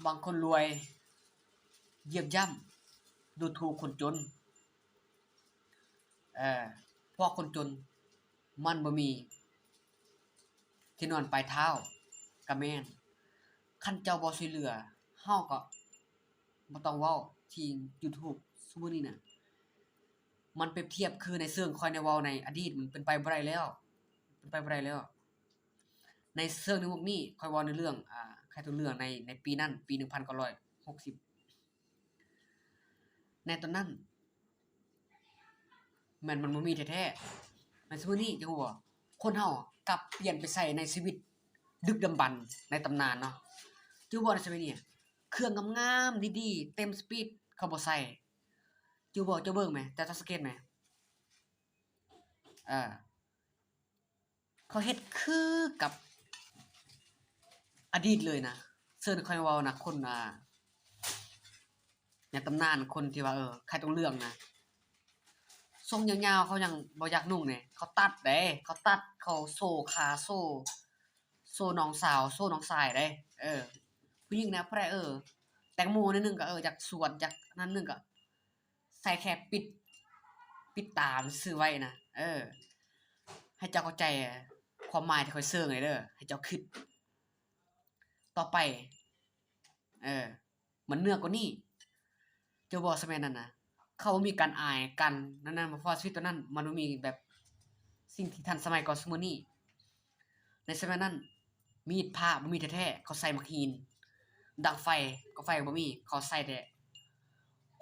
ບາງຄົນລວຍຢຽບຢ່ຳດູຖູກຄົນຈົນ ເອີ ເພາະຄົນຈົນມັນບໍ່ມີທີ່ນອນປາຍເທົ້າກໍແມ່ນ ຄັນເຈົ້າບໍ່ຊ່ວຍເຫຼືອ ເຮົາກໍບໍ່ຕ້ອງເວົ້າທີ່ຢູທູບຊຸມື້ນີ້ນະ ມັນປຽບທຽບຄືໃນເຊີງຂ້ອຍໄດ້ເວົ້າໃນອະດີດ ມັນເປັນໄປບໍ່ໄດ້ແລ້ວ ເປັນໄປບໍ່ໄດ້ແລ້ວ ໃນເຊີງໃນໝົດນີ້ ຂ້ອຍເວົ້າໃນເລື່ອງ ອ່າ ຂາຍຕົວເລື່ອງໃນ ໃນປີນັ້ນ ປີໜຶ່ງພັນເກົ້າຮ້ອຍຫົກສິບ ໃນຕອນນັ້ນ ແມ່ນມັນບໍ່ມີແທ້ໆ ໃນຊຸມື້ນີ້ ເຈົ້າຮູ້ບໍ່ ຄົນເຮົາກັບປ່ຽນໄປໃຊ້ໃນຊີວິດດຶກດຳບັນໃນຕຳນານເນາະ ເຈົ້າຮູ້ບໍ່ ໃນສະໄໝນີ້ ເຄື່ອງງາມໆ ດີໆ ເຕັມສະປີດ ເຂົາບໍ່ໃຊ້ ເຈົ້າຮູ້ບໍ່ ເຈົ້າເບິ່ງແມ ເຈົ້າ ເຈົ້າສັງເກດແມ ເອີ ເຂົາເຮັດຄືກັບອະດີດເລີຍນະ ເຊີນຂ້ອຍເວົ້ານະ ຄົນ ອ່າ ໃນຕຳນານ ຄົນທີ່ວ່າ ເອີ ຂາຍຕົວເລື່ອງນະ ຊົງຍາວໆ ເຂົາຍັງບໍ່ຢາກນຸ່ງເດ້ ເຂົາຕັດເດ້ ເຂົາຕັດ ເຂົາໂຊຂາ ໂຊ ໂຊນ້ອງສາວ ໂຊນ້ອງຊາຍເດ້. ເອີ ຜູ້ຍິງນະ ຜູ້ໃດ ເອີ ແຕງໂມໜ້ອຍໜຶ່ງກໍ ເອີ ຢາກສວດ ຢາກນັ້ນໜຶ່ງກໍ ໃສ່ແຄ່ປິດ ປິດຕາຊື່ໄວ້ນະ. ເອີ ໃຫ້ເຈົ້າເຂົ້າໃຈຄວາມໝາຍທີ່ຂ້ອຍເຊິ່ງນີ້ເດີ ໃຫ້ເຈົ້າຄິດຕໍ່ໄປ. ເອີ ມັນເໜືອກວ່ານີ້ ເຈົ້າບໍ່? ສະໄໝນັ້ນນະ ເຂົາບໍ່ມີການອາຍກັນນັ້ນນະ ເພາະວ່າຊີວິດຕອນນັ້ນມັນບໍ່ມີແບບສິ່ງທີ່ທັນສະໄໝກວ່າຊຸມື້ນີ້. ໃນສະໄໝນັ້ນ ມີດພ້າບໍ່ມີແທ້ໆ ເຂົາໃຊ້ໝາກຫີນ, ດັງໄຟກໍໄຟກໍບໍ່ມີ ເຂົາໃຊ້ແຕ່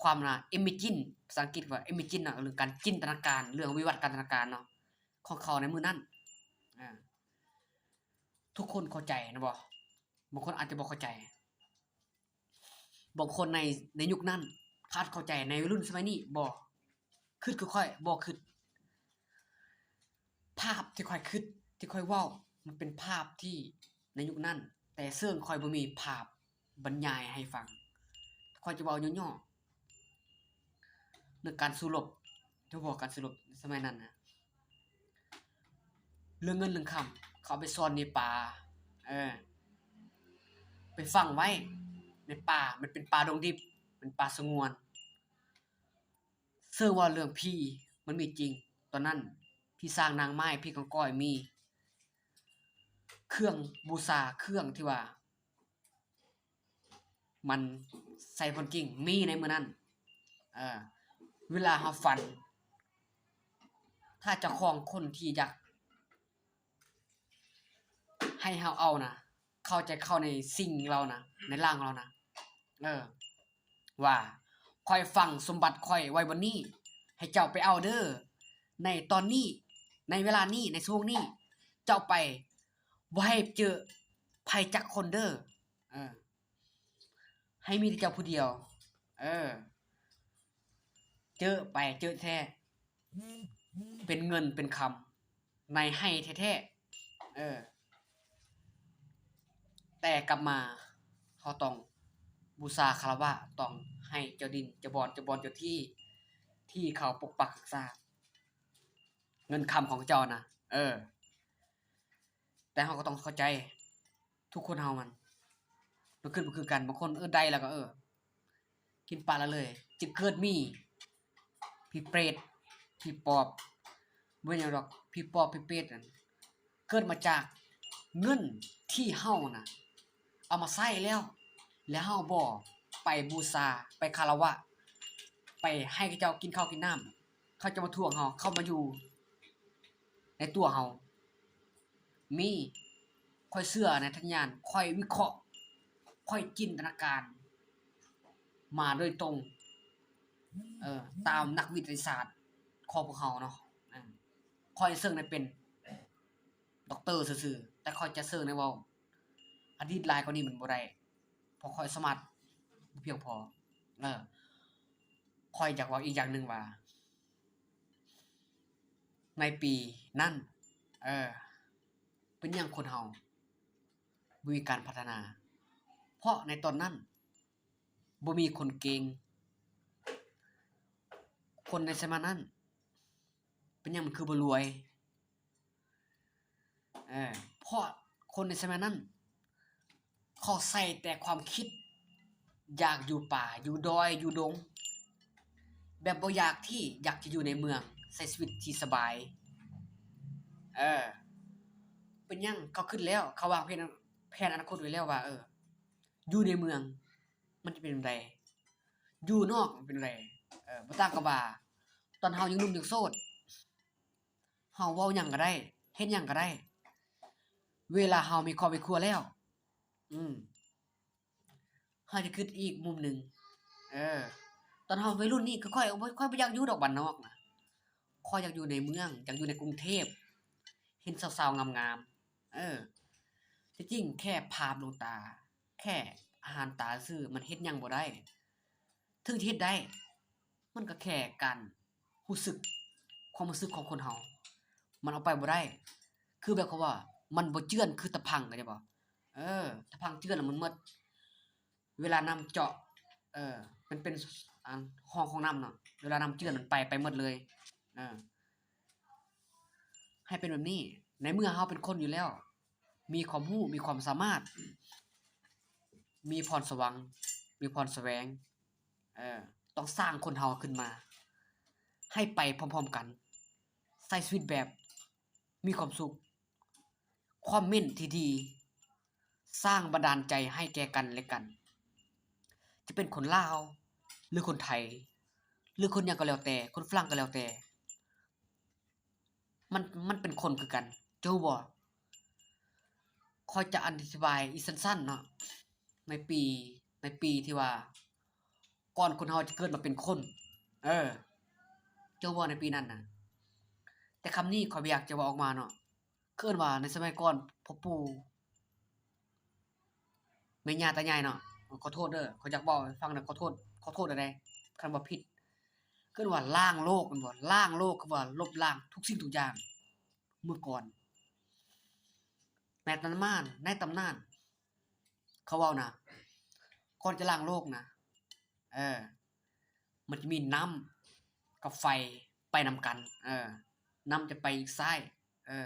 ຄວາມນະ imagine ພາສາອັງກິດວ່າ imagine ນະ ເລື່ອງການຈິນຕະນາການ ເລື່ອງວິວັດການຕະນາການເນາະ ຂອງເຂົາໃນມື້ນັ້ນ. ອາ ທຸກຄົນເຂົ້າໃຈນະບໍ່? ບາງຄົນອາດຈະບໍ່ເຂົ້າໃຈ. ບາງຄົນໃນ ໃນຍຸກນັ້ນ ອາດເຂົ້າໃຈ ໃນວັຍລຸ້ນສະໄໝນີ້ບໍ່ຄຶດຄືຂ້ອຍ ບໍ່ຄຶດ. ພາບທີ່ຂ້ອຍຄຶດ ທີ່ຂ້ອຍເວົ້າ ມັນເປັນພາບທີ່ໃນຍຸກນັ້ນ ແຕ່ເຊິ່ງຂ້ອຍບໍ່ມີພາບບັນຍາຍໃຫ້ຟັງ. ຂ້ອຍຈະເວົ້າຫຍໍ້ໆ ເລື່ອງການສູ້ລົບ ເຈົ້າບໍ່? ການສູ້ລົບໃນສະໄໝນັ້ນນະ ເລື່ອງເງິນເລື່ອງຄຳ ເຂົາເອົາໄປຊ່ອນໃນປ່າ ເອີ ໄປຝັງໄວ້ໃນປ່າ ມັນເປັນປ່າດົງດິບ ເປັນປ່າສະຫງວນ. ເຊິ່ງວ່າເລື່ອງຜີມັນມີຈິງ ຕອນນັ້ນ ຜີຊ້າງນາງໄມ້ ຜີກອງກອຍ ມີເຄື່ອງບູຊາ ເຄື່ອງທີ່ວ່າ ມັນໃສ່ຜົນຈິງ ມີໃນມື້ນັ້ນ. ເອີ ເວລາເຮົາຝັນ ຖ້າເຈົ້າຂອງຄົນທີ່ຢາກໃຫ້ເຮົາເອົານະ ເຂົາຈະເຂົ້າໃນສິ່ງເຮົານະ ໃນຮ່າງເຮົານະ ເອີ ວ່າ ຂ້ອຍຝັງສົມບັດຂ້ອຍໄວ້ບ່ອນນີ້ ໃຫ້ເຈົ້າໄປເອົາເດີ ໃນຕອນນີ້ ໃນເວລານີ້ ໃນຊົ່ວໂມງນີ້ ເຈົ້າໄປ ບໍ່ໃຫ້ເຈີໃຜຈັກຄົນເດີ ເອີ ໃຫ້ມີແຕ່ເຈົ້າຜູ້ດຽວ ເອີ ເຈີໄປ ເຈີແທ້ ເປັນເງິນເປັນຄຳ ໃນໄຮ່ແທ້ໆ ເອີ ແຕ່ກັບມາ ເຮົາຕ້ອງບູຊາຄາລະວະ ຕ້ອງໃຫ້ເຈົ້າດິນ ເຈົ້າບ່ອນ ເຈົ້າບ່ອນ ເຈົ້າທີ່ ທີ່ເຂົາປົກປັກຮັກສາເງິນຄຳຂອງເຈົ້ານະ ເອີ ແຕ່ເຮົາກໍຕ້ອງເຂົ້າໃຈ ທຸກຄົນເຮົາມັນ ມັນຄຶດບໍ່ຄືກັນ ບາງຄົນ ເອີ ໄດ້ແລ້ວກໍ ເອີ ກິນປາລະເລີຍ ຈຶ່ງເກີດມີຜີເປດ ຜີປອບ ບໍ່ແມ່ນຫຍັງດອກ ຜີປອບ ຜີເປດນັ້ນ ເກີດມາຈາກເງິນທີ່ເຮົານະ ເອົາມາໃຊ້ແລ້ວ ແລ້ວເຮົາບໍ່ໄປບູຊາ ໄປຄາລະວະ ໄປໃຫ້ເຂົາເຈົ້າກິນເຂົ້າກິນນ້ຳ ເຂົາຈະມາທວງເຮົາ ເຂົ້າມາຢູ່ໃນຕົວເຮົາ ມີ ຂ້ອຍເຊື່ອໃນທັດຍານ ຂ້ອຍວິເຄາະ ຂ້ອຍຈິນຕະນາການມາໂດຍຕົງ ເອີ ຕາມນັກວິທະຍາສາດຂອງພວກເຮົາເນາະ ເອີ ຂ້ອຍເຊິ່ງໄດ້ເປັນດັອກເຕີຊື່ໆ ແຕ່ຂ້ອຍຈະເຊິ່ງໄດ້ເວົ້າອະດີດຫຼາຍກວ່ານີ້ມັນບໍ່ໄດ້ ເພາະຂ້ອຍສາມາດບໍ່ພຽງພໍ ເອີ ຂ້ອຍຢາກເວົ້າອີກຢ່າງໜຶ່ງວ່າ ໃນປີນັ້ນ ເອີ ເປັນຫຍັງຄົນເຮົາບໍ່ມີການພັດທະນາ? ເພາະໃນຕອນນັ້ນບໍ່ມີຄົນເກັ່ງ ຄົນໃນສະໄໝນັ້ນ ເປັນຫຍັງມັນຄືບໍ່ລວຍ? ເອີ ເພາະຄົນໃນສະໄໝນັ້ນ ເຂົາໃສ່ແຕ່ຄວາມຄິດ ຢາກຢູ່ປ່າ ຢູ່ດອຍ ຢູ່ດົງ ແບບບໍ່ຢາກທີ່ຢາກຈະຢູ່ໃນເມືອງ ໃຊ້ຊີວິດທີ່ສະບາຍ. ເອີ ເປັນຫຍັງເຂົາຄິດແລ້ວ ເຂົາວາງແຜນ ແຜນອະນາຄົດໄວ້ແລ້ວວ່າ ເອີ ຢູ່ໃນເມືອງມັນຈະເປັນແນວໃດ ຢູ່ນອກມັນເປັນແນວໃດ. ເອີ ບໍ່ຕ່າງກັບວ່າຕອນເຮົາຍັງໜຸ່ມຍັງໂສດ ເຮົາເວົ້າຫຍັງກໍໄດ້ ເຮັດຫຍັງກໍໄດ້ ເວລາເຮົາມີຄອບມີຄົວແລ້ວ ອືມ ເຮົາຈະຄິດອີກມຸມໜຶ່ງ. ເອີ ຕອນເຮົາໄວລຸ້ນນີ້ ຂ້ອຍ ຂ້ອຍບໍ່ຢາກຢູ່ດອກບ້ານນອກນະ ຂ້ອຍຢາກຢູ່ໃນເມືອງ ຢາກຢູ່ໃນກຸງເທບ ເຫັນສາວໆງາມໆ. ເອີ ທີ່ຈິງແຄ່ພາບລວງຕາ ແຄ່ອາຫານຕາຊື່ ມັນເຮັດຫຍັງບໍ່ໄດ້. ເຖິງຈະເຮັດໄດ້ ມັນກໍແຄ່ການຮູ້ສຶກ ຄວາມຮູ້ສຶກຂອງຄົນເຮົາ ມັນເອົາໄປບໍ່ໄດ້. ຄືແບບເຂົາວ່າ ມັນບໍ່ເຈື່ອນຄືຕະພັງ ເຂົ້າໃຈບໍ່? ເອີ ຕະພັງເຈື່ອນແລ້ວມັນໝົດ ເວລານ້ຳເຈາະ ເອີ ມັນເປັນ ອັນ ຮ່ອງຂອງນ້ຳເນາະ ເວລານ້ຳເຈື່ອນມັນໄປ ໄປໝົດເລີຍ. ເອີ ໃຫ້ເປັນແບບນີ້ ໃນເມື່ອເຮົາເປັນຄົນຢູ່ແລ້ວ ມີຄວາມຮູ້ ມີຄວາມສາມາດ ມີພອນສະຫວັງ ມີພອນສະແຫວງ ເອີ ຕ້ອງສ້າງຄົນເຮົາຂຶ້ນມາ ໃຫ້ໄປພ້ອມໆກັນ ໃຊ້ຊີວິດແບບມີຄວາມສຸກ ຄອມເມັນທີ່ດີ ສ້າງບັນດານໃຈໃຫ້ແກ່ກັນແລະກັນ ຈະເປັນຄົນລາວ ຫຼືຄົນໄທ ຫຼືຄົນຫຍັງກໍແລ້ວແຕ່ ຄົນຝຣັ່ງກໍແລ້ວແຕ່ ມັນ ມັນເປັນຄົນຄືກັນ ເຈົ້າຮູ້ບໍ່? ຂ້ອຍຈະອະທິບາຍອີກສັ້ນໆເນາະ ໃນປີ ໃນປີທີ່ວ່າ ກ່ອນຄົນເຮົາຈະເກີດມາເປັນຄົນ ເອີ ເຈົ້າຮູ້ບໍ່ ໃນປີນັ້ນນະ ແຕ່ຄຳນີ້ຂ້ອຍບໍ່ຢາກຈະເວົ້າອອກມາເນາະ ຄືເອີ້ນວ່າໃນສະໄໝກ່ອນພໍ່ປູ່ ແມ່ຍ່າຕາຍາຍເນາະ ຂໍໂທດເດີ ຂ້ອຍຢາກເວົ້າໃຫ້ຟັງນະ ຂໍໂທດ ຂໍໂທດເດີ ຄັນເວົ້າຜິດ ຄືວ່າລ້າງໂລກແມ່ນບໍ່ ລ້າງໂລກ ຄືວ່າລົບລ້າງທຸກສິ່ງທຸກຢ່າງ ເມື່ອກ່ອນ ໃນຕຳນານ ໃນຕຳນານ ເຂົາເວົ້ານະ ກ່ອນຈະລ້າງໂລກນະ ເອີ ມັນຈະມີນ້ຳກັບໄຟໄປນຳກັນ ເອີ ນ້ຳຈະໄປອີກຊ້າຍ ເອີ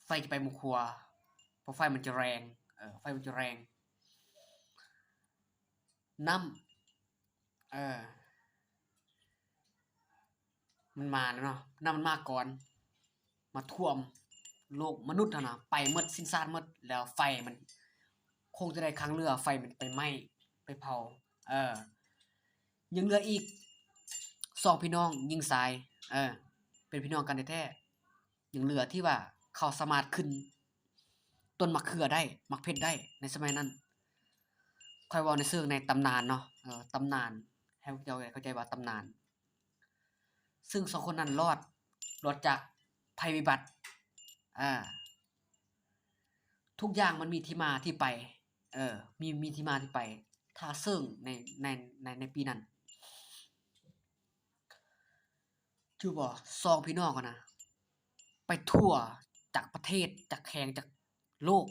ໄຟຈະໄປໝູ່ຂວາ ເພາະໄຟມັນຈະແຮງ ເອີ ໄຟມັນຈະແຮງ ນ້ຳ ເອີ ມັນມາແລ້ວເນາະ ນ້ຳມັນມາກ່ອນ ມາຖ້ວມໂລກມະນຸດຫັ້ນນະ ໄປໝົດ ສິ້ນຊາດໝົດ ແລ້ວໄຟມັນຄົງຈະໄດ້ຂັງເຫຼືອ ໄຟມັນໄປໄໝ້ ໄປເຜົາ ເອີ ຍັງເຫຼືອອີກສອງພີ່ນ້ອງຍິງຊາຍ ເອີ ເປັນພີ່ນ້ອງກັນແທ້ໆ ຍັງເຫຼືອທີ່ວ່າເຂົາສາມາດຂຶ້ນຕົ້ນໝາກເຂືອໄດ້ ໝາກເຜັດໄດ້ ໃນສະໄໝນັ້ນ ຂ້ອຍເວົ້າໃນເຊີງໃນຕຳນານເນາະ ເອີ ຕຳນານ ໃຫ້ພວກເຈົ້າໄດ້ເຂົ້າໃຈວ່າຕຳນານ ເຊິ່ງສອງຄົນນັ້ນລອດ ລອດຈາກໄພວິບັດ ອາ ທຸກຢ່າງມັນມີທີ່ມາທີ່ໄປ ເອີ ມີ ມີທີ່ມາທີ່ໄປ ຖ້າເຊິ່ງໃນ ໃນ ໃນ ໃນປີນັ້ນ ຈື່ບໍ່ ສອງພີ່ນ້ອງຫັ້ນນະ ໄປທົ່ວຈັກປະເທດ ຈັກແຂວງ ຈັກໂລກ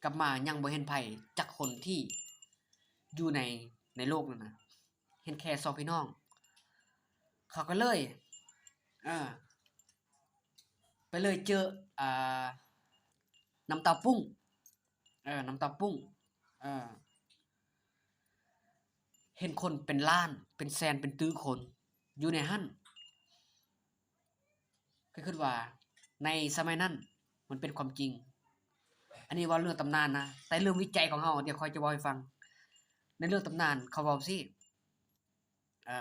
ກັບມາຍັງບໍ່ເຫັນໃຜຈັກຄົນທີ່ຢູ່ໃນ ໃນໂລກນັ້ນນະ ເຫັນແຄ່ສອງພີ່ນ້ອງ ເຂົາກໍເລີຍ ເອີ ໄປເລີຍເຈີ ອ່າ ນ້ຳເຕົ້າປຸ້ງ ເອີ ນ້ຳເຕົ້າປຸ້ງ ເອີ ເຫັນຄົນເປັນລ້ານ ເປັນແສນ ເປັນຕື້ຄົນຢູ່ໃນຫັ້ນ ຂ້ອຍຄິດວ່າໃນສະໄໝນັ້ນມັນເປັນຄວາມຈິງ ອັນນີ້ເວົ້າເລື່ອງຕຳນານນະ ແຕ່ເລື່ອງວິໄຈຂອງເຮົາ ດຽວຂ້ອຍຈະເວົ້າໃຫ້ຟັງ ໃນເລື່ອງຕຳນານເຂົາເວົ້າຊີ້ ເອີ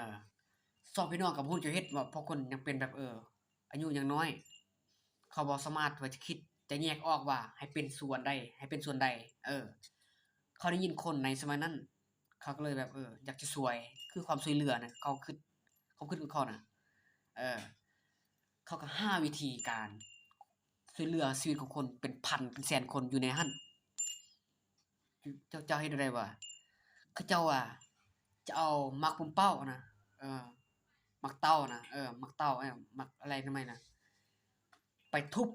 ສອງພີ່ນ້ອງກໍບໍ່ຮູ້ຈະເຮັດເນາະ ເພາະຄົນຍັງເປັນແບບ ເອີ ອາຍຸຍັງນ້ອຍ ເຂົາບໍ່ສາມາດວ່າຈະຄິດຈະແຍກອອກວ່າໃຫ້ເປັນສ່ວນໃດ ໃຫ້ເປັນສ່ວນໃດ ເອີ ເຂົາໄດ້ຍິນຄົນໃນສະໄໝນັ້ນ ເຂົາກໍເລີຍແບບ ເອີ ຢາກຈະຊ່ວຍ ຄືຄວາມຊ່ວຍເຫຼືອນະ ເຂົາຄິດ ຄວາມຄິດຂອງເຂົານະ ເອີ ເຂົາກໍຫາວິທີການຊ່ວຍເຫຼືອຊີວິດຂອງຄົນເປັນພັນເປັນແສນຄົນຢູ່ໃນຫັ້ນ. ເຈົ້າ ເຈົ້າເຮັດແນວໃດວະ? ເຂົາເຈົ້າວ່າຈະເອົາໝາກປຸ້ມເປົ້ານະ ເອີ ໝາກເຕົ້ານະ ເອີ ໝາກເຕົ້າ ເອີ ໝາກອະໄລນະໄມນະ ໄປທຸບ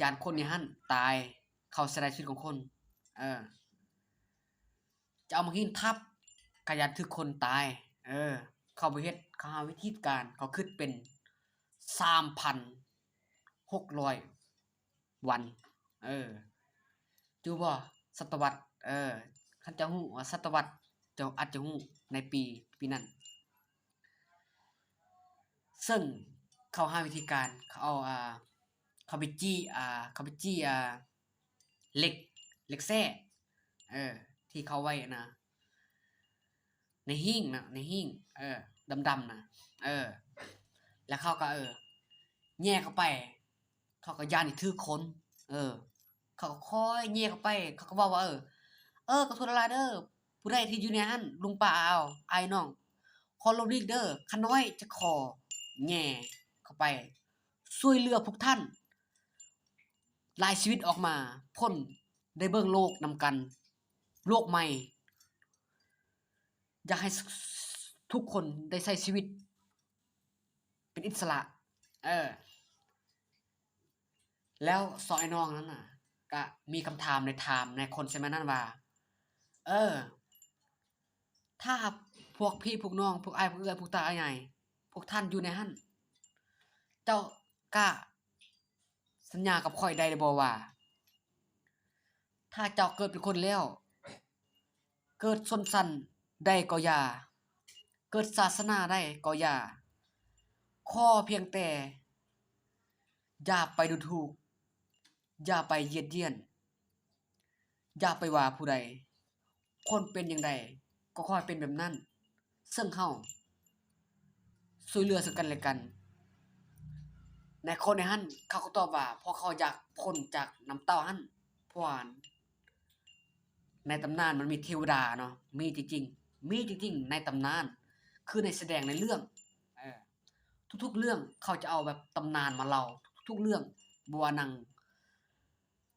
ຢ້ານຄົນໃນຫັ້ນຕາຍ ເຂົາເສຍດາຍຊີວິດຂອງຄົນ ເອີ ຈະເອົາໝາກຫີນທັບ ກະຢ້ານຖືກຄົນຕາຍ ເອີ ເຂົາບໍ່ເຮັດ ເຂົາຫາວິທີການ ເຂົາຄິດເປັນສາມພັນຫົກຮ້ອຍ ວັນ ເອີ ຮູ້ບໍ່? ສະຕະວັດ ເອີ ຄັນເຈົ້າຮູ້ວ່າສະຕະວັດ ເຈົ້າອາດຈະຮູ້ໃນປີ ປີນັ້ນ ເຊິ່ງເຂົາຫາວິທີການ ເຂົາເອົາ ອ່າ ເຂົາໄປຈີ້ ອ່າ ເຂົາໄປຈີ້ ອ່າ ເຫຼັກ ເຫຼັກແສ້ ເອີ ທີ່ເຂົາໄວ້ນະ ໃນຫີງນະ ໃນຫີງ ເອີ ດຳໆນະ ເອີ ແລ້ວເຂົາກໍ ເອີ ແຍ່ເຂົ້າໄປ ເຂົາກໍຢ້ານຊິຖືກຄົນ ເອີ ເຂົາກໍຄ່ອຍແຍ່ເຂົ້າໄປ ເຂົາກໍເວົ້າວ່າ ເອີ ເອີ ຂໍໂທດຫຼາຍໆເດີ ຜູ້ໃດທີ່ຢູ່ໃນຫັ້ນ ລຸງປ້າອາວ ອ້າຍນ້ອງ ຂໍຫຼົບຫຼີກເດີ ຂ້ານ້ອຍຈະຂໍແຍ່ເຂົ້າໄປ ຊ່ວຍເຫຼືອພວກທ່ານ ຫຼາຍຊີວິດອອກມາ ພົ້ນໄດ້ເບິ່ງໂລກນຳກັນ ໂລກໃໝ່ ຢາກໃຫ້ ສ- ທຸກຄົນໄດ້ໃຊ້ຊີວິດເປັນອິດສະຫຼະ ເອີ ແລ້ວສອງອ້າຍນ້ອງນັ້ນນະ ກະມີຄຳຖາມ ໄດ້ຖາມໃນຄົນໃນສະໄໝນັ້ນວ່າ ເອີ ຖ້າພວກພີ່ພວກນ້ອງ ພວກອ້າຍພວກເອື້ອຍ ພວກຕາອ້າຍໃຫຍ່ ພວກທ່ານຢູ່ໃນຫັ້ນ ເຈົ້າກະສັນຍາກັບຂ້ອຍໄດ້ຫຼືບໍ່ວ່າ ຖ້າເຈົ້າເກີດເປັນຄົນແລ້ວ, ເກີດຊົນຊັ້ນໃດກໍຢ່າ, ເກີດສາສະໜາໃດກໍຢ່າ, ຂໍພຽງແຕ່ຢ່າໄປດູຖູກ, ຢ່າໄປຢຽດຢຽນ, ຢ່າໄປວ່າຜູ້ໃດ. ຄົນເປັນຢ່າງໃດກໍຂໍໃຫ້ເປັນແບບນັ້ນ. ເຊິ່ງເຮົາຊ່ວຍເຫຼືອເຊິ່ງກັນແລະກັນ. ໃນຄົນໃນຫັ້ນເຂົາກໍຕອບວ່າ ເພາະເຂົາຢາກພົ້ນຈາກນ້ຳເຕົ້າຫັ້ນ, ເພາະວ່າໃນຕຳນານມັນມີເທວະດາເນາະ, ມີຈິງໆ, ມີຈິງໆ ໃນຕຳນານ, ຄືໃນສະແດງໃນເລື່ອງ. ເອີ ທຸກໆເລື່ອງເຂົາຈະເອົາແບບຕຳນານມາເລົ່າ ທຸກໆເລື່ອງ, ບໍ່ວ່າໜັງ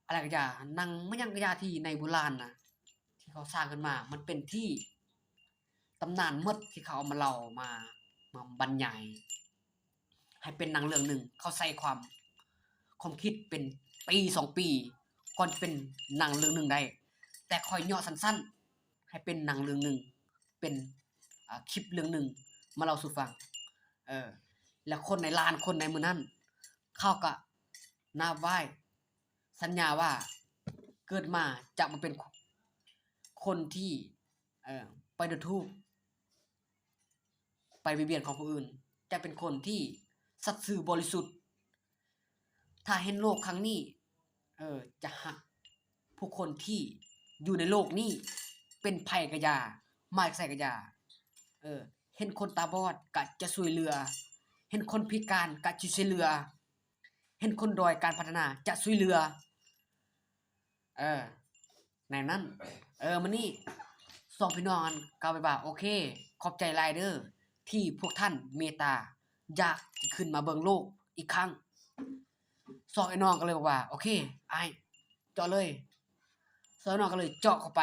ອະໄລກະຢ່າ, ໜັງມາຫຍັງກະຢ່າທີ່ໃນໂບລານນະ ທີ່ເຂົາສ້າງຂຶ້ນມາ, ມັນເປັນທີ່ຕຳນານໝົດ ທີ່ເຂົາເອົາມາເລົ່າ ມາ ມາບັນຍາຍໃຫ້ເປັນໜັງເລື່ອງໜຶ່ງ. ເຂົາໃຊ້ຄວາມ ຄວາມຄິດເປັນປີສອງປີ ກ່ອນຈະເປັນໜັງເລື່ອງໜຶ່ງໄດ້, ແຕ່ຂ້ອຍເຍາະສັ້ນໆ ໃຫ້ເປັນໜັງເລື່ອງໜຶ່ງ, ເປັນ ອາ ຄລິບເລື່ອງໜຶ່ງມາເລົ່າສູ່ຟັງ. ເອີ ແລະ ຄົນໃນລ້ານຄົນໃນມື້ນັ້ນ ເຂົາກະນາບໄຫວ້ ສັນຍາວ່າເກີດມາຈະບໍ່ເປັນຄົນທີ່ ເອີ ໄປດູຖູກ ໄປບຽດບຽນຂອງຜູ້ອື່ນ, ຈະເປັນຄົນທີ່ສັດຊື່ບໍລິສຸດ. ຖ້າເຫັນໂລກຄັ້ງນີ້ ເອີ ຈະຮັກຜູ້ຄົນທີ່ຢູ່ໃນໂລກນີ້, ເປັນໃຜກະຢ່າ, ມາຈາກໃສກະຢ່າ. ເອີ ເຫັນຄົນຕາບອດກະຈະຊ່ວຍເຫຼືອ, ເຫັນຄົນພິການກະຈະຊ່ວຍເຫຼືອ, ເຫັນຄົນດ້ອຍການພັດທະນາຈະຊ່ວຍເຫຼືອ. ເອີ ໃນນັ້ນ ເອີ ມື້ນີ້ສອງພີ່ນ້ອງນັ້ນກໍແບບວ່າ ໂອເຄ ຂອບໃຈຫຼາຍເດີ ທີ່ພວກທ່ານເມດຕາ ຢາກຈະຂຶ້ນມາເບິ່ງໂລກອີກຄັ້ງ. ສອງອ້າຍນ້ອງກໍເລີຍບອກວ່າ ໂອເຄ ອ້າຍ ເຈາະເລີຍ. ສອງອ້າຍນ້ອງກໍເລີຍເຈາະເຂົ້າໄປ.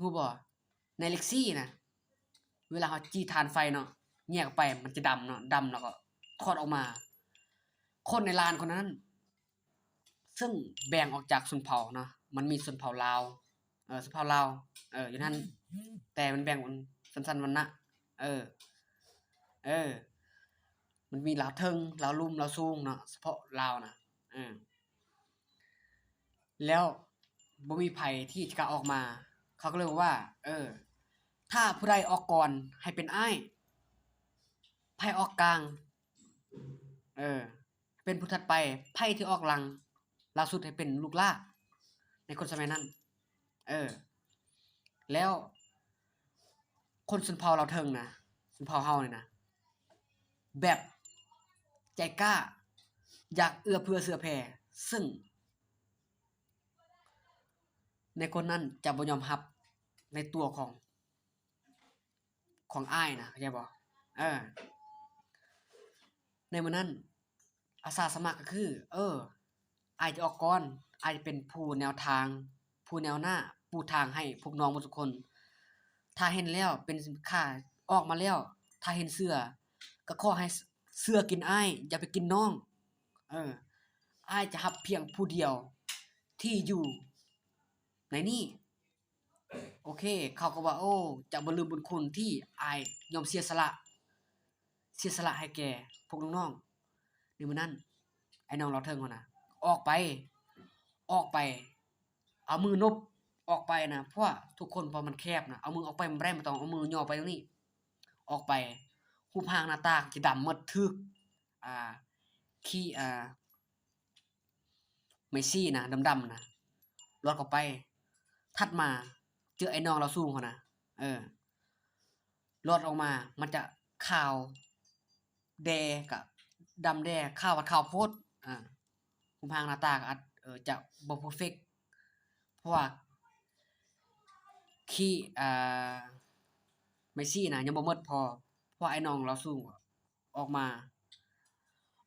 ຮູ້ບໍ່ ໃນເຫຼັກສີນະ ເວລາເຮົາຈີ່ຖ່ານໄຟເນາະ ແຍກອອກໄປ ມັນຈະດຳເນາະ, ດຳແລ້ວກໍຖອດອອກມາ. ຄົນໃນລ້ານຄົນນັ້ນ ເຊິ່ງແບ່ງອອກຈາກຊົນເຜົ່າເນາະ, ມັນມີຊົນເຜົ່າລາວ ເອີ ຊົນເຜົ່າລາວ ເອີ ຢູ່ນັ້ນ, ແຕ່ມັນແບ່ງເປັນຊັ້ນໆວັນນະ ເອີ ເອີ ມັນມີລາວເທິງ ລາວລຸ່ມ ລາວສູງເນາະ, ສະເພາະລາວນະ ເອີ ແລ້ວບໍ່ມີໃຜທີ່ຈະກ້າອອກມາ. ເຂົາກໍເລີຍບອກວ່າ ເອີ ຖ້າຜູ້ໃດອອກກ່ອນໃຫ້ເປັນອ້າຍ, ໃຜອອກກາງ ເອີ ເປັນຜູ້ຖັດໄປ, ໃຜທີ່ອອກຫຼັງ ລ່າສຸດໃຫ້ເປັນລູກຫຼ້າໃນຄົນສະໄໝນັ້ນ. ເອີ ແລ້ວຄົນຊົນເຜົ່າລາວເທິງນະ, ຊົນເຜົ່າເຮົານີ້ນະ ແບບໃຈກ້າ, ຢາກເອື້ອເຟື້ອເຊື່ອແຜ່, ເຊິ່ງໃນຄົນນັ້ນຈະບໍ່ຍອມຮັບໃນຕົວຂອງ ຂອງອ້າຍນະ ເຂົ້າໃຈບໍ່? ເອີ ໃນມື້ນັ້ນ ອາສາສະໝັກກໍຄື ເອີ ອ້າຍຈະອອກກ່ອນ, ອ້າຍຈະເປັນຜູ້ແນວທາງ, ຜູ້ແນວໜ້າ, ປູທາງໃຫ້ພວກນ້ອງໝົດທຸກຄົນ. ຖ້າເຫັນແລ້ວເປັນຂາອອກມາແລ້ວ, ຖ້າເຫັນເສືອກໍຂໍໃຫ້ເສືອກິນອ້າຍ, ຢ່າໄປກິນນ້ອງ. ເອີ ອ້າຍຈະຮັບພຽງຜູ້ດຽວທີ່ຢູ່ໃນນີ້. ໂອເຄ ເຂົາກໍວ່າ ໂອ້ ຈະບໍ່ລືມບຸນຄຸນທີ່ອ້າຍຍອມເສຍສະຫຼະ, ເສຍສະຫຼະໃຫ້ແກ່ພວກນ້ອງໆ. ໃນມື້ນັ້ນ ໄອ້ນ້ອງລາວເທິງຫັ້ນນະ ອອກໄປ, ອອກໄປ ເອົາມືນົບອອກໄປນະ, ເພາະວ່າທຸກຄົນ ເພາະມັນແຄບນະ, ເອົາມືອອກໄປມັນບໍ່ໄດ້, ມັນຕ້ອງເອົາມືຍໍໄປຕົງນີ້ ອອກໄປ. ຮູບຮ່າງໜ້າຕາຈະດຳໝົດ, ຖືກ ອ່າ ຂີ້ ອ່າ ໄມ້ສີນະ ດຳໆນະ ລອດເຂົ້າໄປ. ຖັດມາເຈີໄອ້ນ້ອງລາວສູງຫັ້ນນະ ເອີ ລອດອອກມາ ມັນຈະຂາວແດ່ ກະດຳແດ່, ຂາວ ຂາວໂພດ. ອາ ຮູບຮ່າງໜ້າຕາກໍອາດ ເອີ ຈະບໍ່ເພີເຟັກ ເພາະວ່າຂີ້ ອ່າ ໄມ້ສີນະຍັງບໍ່ໝົດພໍ, ເພາະວ່າໄອ້ນ້ອງລາວສູງ ອອກມາ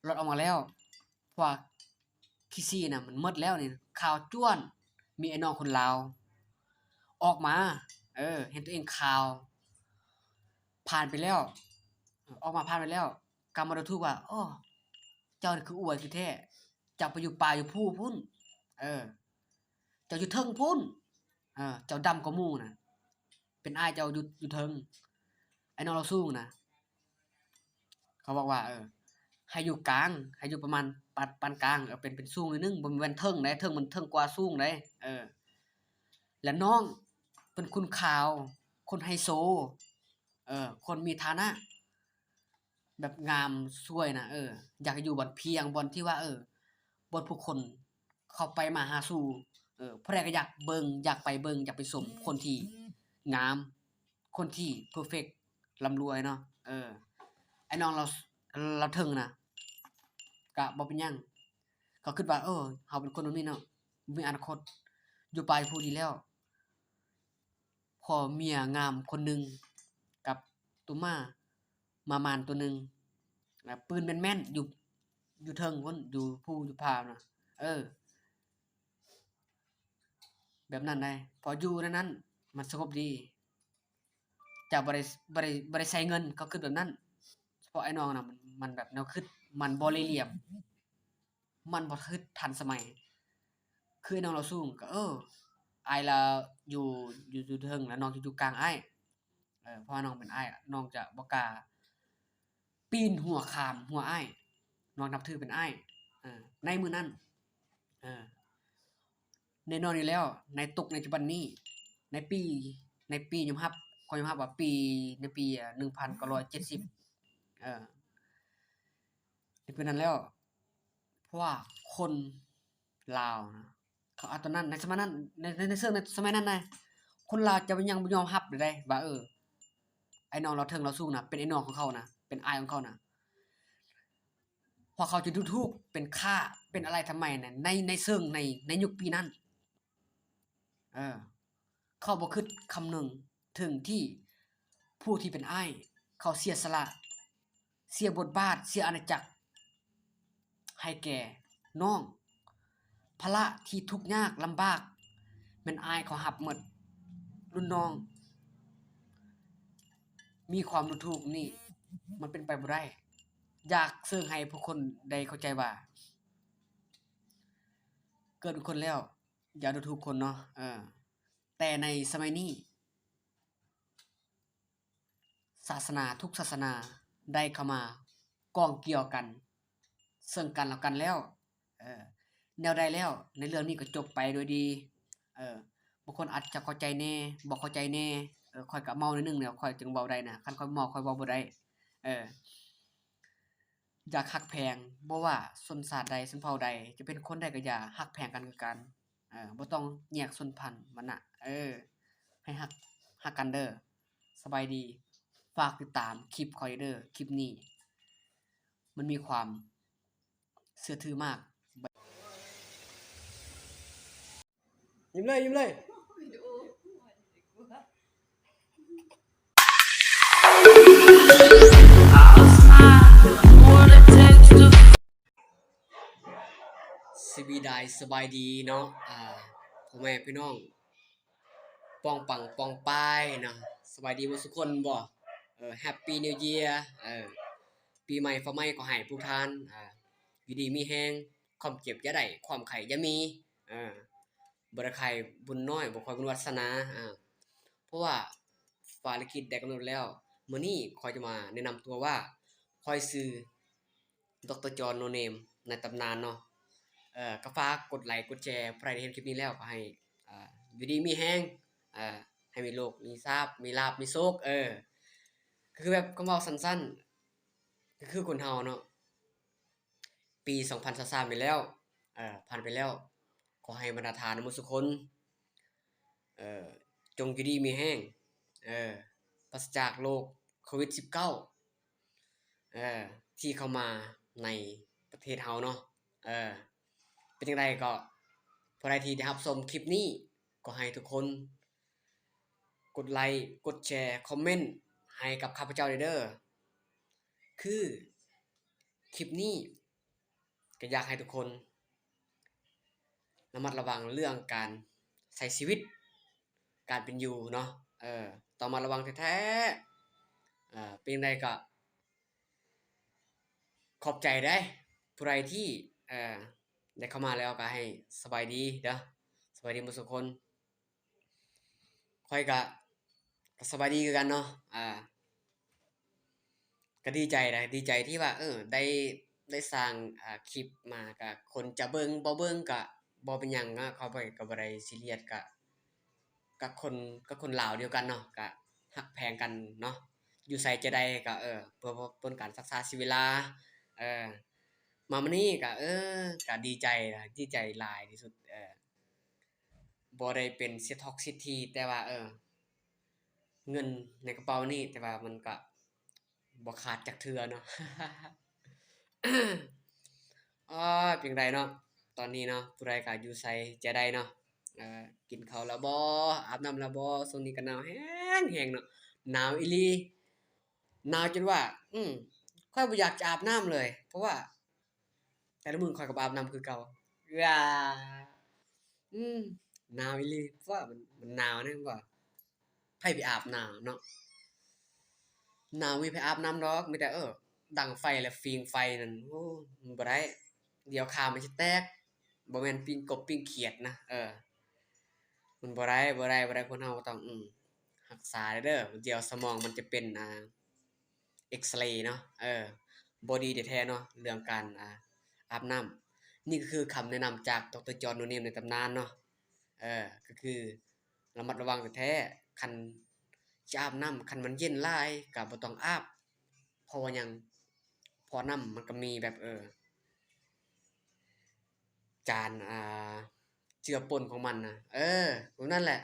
ລອດອອກມາແລ້ວ ເພາະວ່າຂີ້ສີນະມັນໝົດແລ້ວນີ້ ຂາວຈ້ວນ. ມີໄອ້ນ້ອງຄົນລາວອອກມາ ເອີ ເຫັນຕົວເອງຂາວ ຜ່ານໄປແລ້ວ ອອກມາຜ່ານໄປແລ້ວ ກຳມາດູຖູກວ່າ ໂອ້ ເຈົ້ານີ້ຄືອວຍຄືແທ້ ເຈົ້າໄປຢູ່ປ່າຢູ່ພູພຸ້ນ ເອີ ເຈົ້າຢູ່ເທິງພຸ້ນ ເອີ ເຈົ້າດຳກວ່າໝູ່ນະ ເປັນອ້າຍເຈົ້າຢູ່ ຢູ່ເທິງ ໄອ້ນ້ອງລາວສູງນະ. ເຂົາບອກວ່າ ເອີ ໃຫ້ຢູ່ກາງ ໃຫ້ຢູ່ປະມານປານ ປານກາງ ເອີ ເປັນ ເປັນສູງໜ້ອຍໜຶ່ງ ບໍ່ແມ່ນເທິງໃດ ເທິງມັນເທິງກວ່າສູງໃດ ເອີ ແລະນ້ອງເປັນຄົນຂາວ ຄົນໄຮໂຊ ເອີ ຄົນມີຖານະ ແບບງາມສວຍນະ ເອີ ຢາກຢູ່ບ່ອນພຽງ ບ່ອນທີ່ວ່າ ເອີ ບ່ອນຜູ້ຄົນເຂົ້າໄປມາຫາສູ່ ເອີ ຜູ້ໃດກໍຢາກເບິ່ງ ຢາກໄປເບິ່ງ ຢາກໄປຊົມຄົນທີ່ງາມ ຄົນທີ່ເພີເຟັກ ລ່ຳລວຍເນາະ ເອີ ໄອ້ນ້ອງລາວ ລາວເທິງນະ ກະບໍ່ເປັນຫຍັງ ເຂົາຄິດວ່າ ເອີ ເຮົາເປັນຄົນແບບນີ້ເນາະ ບໍ່ມີອະນາຄົດ ຢູ່ປ່າຢູ່ພູດີແລ້ວ ພໍ້ເມຍງາມຄົນໜຶ່ງກັບໂຕໝາ ໝາມ່ານໂຕໜຶ່ງ ແລ້ວປືນແມ່ນໆ ຢູ່ ຢູ່ເທິງພຸ້ນ ຢູ່ພູຢູ່ຜານະ ເອີ ແບບນັ້ນໃດ ພໍຢູ່ໃນນັ້ນມັນສະຫງົບດີ ຈະບໍ່ໄດ້ ບໍ່ໄດ້ ບໍ່ໄດ້ໃຊ້ເງິນ ເຂົາຄິດແບບນັ້ນ ສະເພາະໄອ້ນ້ອງນະ ມັນ ມັນແບບແນວຄິດ ມັນບໍ່ເລ່ຫຼ່ຽມ ມັນບໍ່ຄືທັນສະໄໝ ຄືໄອ້ນ້ອງລາວສູງ ກໍ ເອີ ອ້າຍລາວຢູ່ ຢູ່ ຢູ່ເທິງ ແລ້ວນ້ອງຈະຢູ່ກາງອ້າຍ ເອີ ເພາະວ່ານ້ອງເປັນອ້າຍ ນ້ອງຈະບໍ່ກ້າປີນຫົວຂ້າມຫົວອ້າຍ ນ້ອງນັບຖືເປັນອ້າຍ ເອີ ໃນມື້ນັ້ນ ເອີ ແນ່ນອນຢູ່ແລ້ວ ໃນຕົກໃນປັດຈຸບັນນີ້ ໃນປີ ໃນປີຍອມຮັບ ຂໍຍອມຮັບວ່າປີ ໃນປີ ອາ ໜຶ່ງພັນເກົ້າຮ້ອຍເຈັດສິບ ເອີ ໃນປີນັ້ນແລ້ວ ເພາະວ່າຄົນລາວນະ ເຂົາ ອາ ຕອນນັ້ນ ໃນສະໄໝນັ້ນ ໃນ ໃນ ໃນເຊີງໃນສະໄໝນັ້ນນະ ຄົນລາວຈະຍັງບໍ່ຍອມຮັບເລີຍໄດ໋ວ່າ ເອີ ໄອ້ນ້ອງລາວເທິງລາວສູງນະ ເປັນໄອ້ນ້ອງຂອງເຂົານະ ເປັນອ້າຍຂອງເຂົານະ ເພາະເຂົາຈະດູຖູກ ເປັນຂ້າ ເປັນອະໄລທຳໄມນະ ໃນ ໃນເຊີງໃນ ໃນຍຸກປີນັ້ນ ເອີ ເຂົາບໍ່ຄິດຄຳນຶງເຖິງທີ່ຜູ້ທີ່ເປັນອ້າຍ ເຂົາເສຍສະຫຼະ ເສຍບົດບາດ ເສຍອານາຈັກໃຫ້ແກ່ນ້ອງ ພາລະທີ່ທຸກຍາກລຳບາກ ແມ່ນອ້າຍເຂົາຮັບໝົດ ລຸ້ນນ້ອງມີຄວາມດູຖູກນີ້ ມັນເປັນໄປບໍ່ໄດ້ ຢາກເຊີງໃຫ້ຜູ້ຄົນໄດ້ເຂົ້າໃຈວ່າ ເກີດເປັນຄົນແລ້ວ ຢ່າດູຖູກຄົນເນາະ ເອີ ແຕ່ໃນສະໄໝນີ້ ສາສະໜາ ທຸກສາສະໜາໄດ້ເຂົ້າມາກອງກ່ຽວກັນເຊິ່ງກັນແລະກັນແລ້ວ ເອີ ແນວໃດແລ້ວ ໃນເລື່ອງນີ້ກໍຈົບໄປໂດຍດີ ເອີ ບາງຄົນອາດຈະເຂົ້າໃຈແດ່ ບໍ່ເຂົ້າໃຈແດ່ ເອີ ຂ້ອຍກໍເມົາໜ້ອຍໜຶ່ງແລ້ວ ຂ້ອຍຈຶ່ງເວົ້າໄດ້ນະ ຄັນຂ້ອຍເມົາ ຂ້ອຍເວົ້າບໍ່ໄດ້ ເອີ ຢາກຮັກແພງ ບໍ່ວ່າຊົນຊາດໃດ ຊົນເຜົ່າໃດ ຈະເປັນຄົນໃດກໍຢ່າ ຮັກແພງກັນຄືກັນ ເອີ ບໍ່ຕ້ອງແຍກຊົນພັນວັນນະ ເອີ ໃຫ້ຮັກ ຮັກກັນເດີ ສະບາຍດີ ຝາກຕິດຕາມຄລິບຂ້ອຍເດີ ຄລິບນີ້ມັນມີຄວາມເຊື່ອຖືມາກ. ຍິ້ມເລີຍ ຍິ້ມເລີຍ. ສະບາຍດີ ສະບາຍດີເນາະ ອ່າ ພໍ່ແມ່ພີ່ນ້ອງ ປອງປັງປອງປາຍເນາະ ສະບາຍດີເບິດສູ່ຄົນບໍ່ ເອີ Happy New Year ເອີ ປີໃໝ່ຟ້າໃໝ່ ຂໍໃຫ້ພວກທ່ານ ອ່າ ຢູ່ດີມີແຮງ ຄວາມເຈັບຢ່າໄດ້ ຄວາມໄຂ້ຢ່າມີ ເອີ ບໍ່ໄດ້ໄຂ້ບຸນນ້ອຍ ບໍ່ຄ່ອຍບຸນວາສະໜາ ອ່າ ເພາະວ່າພາລະກິດໄດ້ກຳນົດແລ້ວ ມື້ນີ້ຂ້ອຍຈະມາແນະນຳຕົວວ່າ ຂ້ອຍຊື່ ດອກເຕີ ຈອນ ໂນເນມ ໃນຕຳນານເນາະ ເອີ ກໍຝາກກົດໄລກົດແຊ ໃຜທີ່ເຫັນຄລິບນີ້ແລ້ວກໍໃຫ້ ອ່າ ຢູ່ດີມີແຮງ ອ່າ ໃຫ້ມີໂລກມີຊາບ ມີລາບມີໂຊກ ເອີ ກໍຄືແບບຄຳເວົ້າສັ້ນໆ ກໍຄືຄົນເຮົາເນາະ ປີສອງພັນຊາວສາມນີ້ແລ້ວ ເອີ ຜ່ານໄປແລ້ວ ຂໍໃຫ້ບັນດາທ່ານໝົດສູ່ຄົນ ເອີ ຈົ່ງຢູ່ດີມີແຮງ ເອີ ປາສະຈາກໂລກໂຄວິດສິບເກົ້າ ເອີ ທີ່ເຂົ້າມາໃນປະເທດເຮົາເນາະ ເອີ ເປັນຈັ່ງໃດກໍ ຜູ້ໃດທີ່ໄດ້ຮັບຊົມຄລິບນີ້ ກໍໃຫ້ທຸກຄົນກົດໄລ ກົດແຊ ຄອມເມັນໃຫ້ກັບຂ້າພະເຈົ້າແດ່ເດີ ຄືຄລິບນີ້ ກໍຢາກໃຫ້ທຸກຄົນລະມັດລະວັງເລື່ອງການໃຊ້ຊີວິດ ການເປັນຢູ່ເນາະ ເອີ ຕ້ອງລະມັດລະວັງແທ້ໆ ເອີ ເປັນຈັ່ງໃດກໍຂອບໃຈເດ້ ຜູ້ໃດທີ່ ເອີ ໄດ້ເຂົ້າມາແລ້ວກໍໃຫ້ສະບາຍດີເດີ ສະບາຍດີໝົດສູ່ຄົນ. ຂ້ອຍກະ ກະສະບາຍດີຄືກັນເນາະ ອ່າ ກະດີໃຈນະ ດີໃຈທີ່ວ່າ ເອີ ໄດ້ ໄດ້ສ້າງ ອ່າ ຄລິບມາ ກະຄົນຈະເບິ່ງບໍ່ເບິ່ງກະບໍ່ເປັນຫຍັງເນາະ ຂ້ອຍກໍບໍ່ໄດ້ຊີຣຽສ ກະ ກັບຄົນ ກັບຄົນລາວດຽວກັນເນາະ ກະຮັກແພງກັນເນາະ ຢູ່ໃສຈະໄດ້ກະ ເອີ ເພື່ອ ເພື່ອເປັນການຮັກສາຊີວິດລາ ເອີ ມາມື້ນີ້ກະ ເອີ ກະດີໃຈ ດີໃຈຫຼາຍທີ່ສຸດ ເອີ ບໍ່ໄດ້ເປັນເສດຖອກເສດຖີ ແຕ່ວ່າ ເອີ ເງິນໃນກະເປົານີ້ ແຕ່ວ່າມັນກະບໍ່ຂາດຈັກເທື່ອເນາະ. ໂອ້ຍ ເປັນຈັ່ງໃດເນາະ ຕອນນີ້ເນາະ ຜູ້ໃດກະຢູ່ໃສຈະໄດ້ເນາະ ເອີ ກິນເຂົ້າແລ້ວບໍ່ ອາບນ້ຳແລ້ວບໍ່ ຊ່ວງນີ້ກະໜາວແຮງໆເນາະ ໜາວອີ່ຫຼີ ໜາວຈົນວ່າ ອືມ ຂ້ອຍບໍ່ຢາກຈະອາບນ້ຳເລີຍ ເພາະວ່າ ແຕ່ລະມື້ຂ້ອຍກໍບໍ່ອາບນ້ຳຄືເກົ່າ ອາ ອືມ ໜາວອີ່ຫຼີ ເພາະວ່າມັນ ມັນໜາວນະ ວ່າ ໃຜໄປອາບໜາວເນາະ ໜາວມີໃຜອາບນ້ຳດອກ ມີແຕ່ ເອີ ດັງໄຟ ແລະ ຟິງໄຟນັ້ນ ໂອ້ ມັນບໍ່ໄດ້ ດຽວຂາມັນຊິແຕກ ບໍ່ແມ່ນປີ້ງກົບປີ້ງຂຽດນະ ເອີ ມັນບໍ່ໄດ້ ບໍ່ໄດ້ ບໍ່ໄດ້ ຄົນເຮົາກໍຕ້ອງ ອືມ ຮັກສາເດີ ດຽວສະໝອງມັນຈະເປັນ ອ່າ ເອັກສະເລເນາະ ເອີ ບໍ່ດີແທ້ໆເນາະ ເລື່ອງການ ອ່າ ອາບນ້ຳ. ນີ້ກໍຄືຄຳແນະນຳຈາກ ດອກເຕີ ຈອນ ໂນເນມ ໃນຕຳນານເນາະ ເອີ ກໍຄືລະມັດລະວັງແທ້ໆ ຄັນຈະອາບນ້ຳ ຄັນມັນເຢັນຫຼາຍກໍບໍ່ຕ້ອງອາບ ເພາະວ່າຫຍັງ ເພາະນ້ຳມັນກໍມີແບບ ເອີ ຈານ ອ່າ ເຈືອປົນຂອງມັນນະ ເອີ ແບບນັ້ນແຫຼະ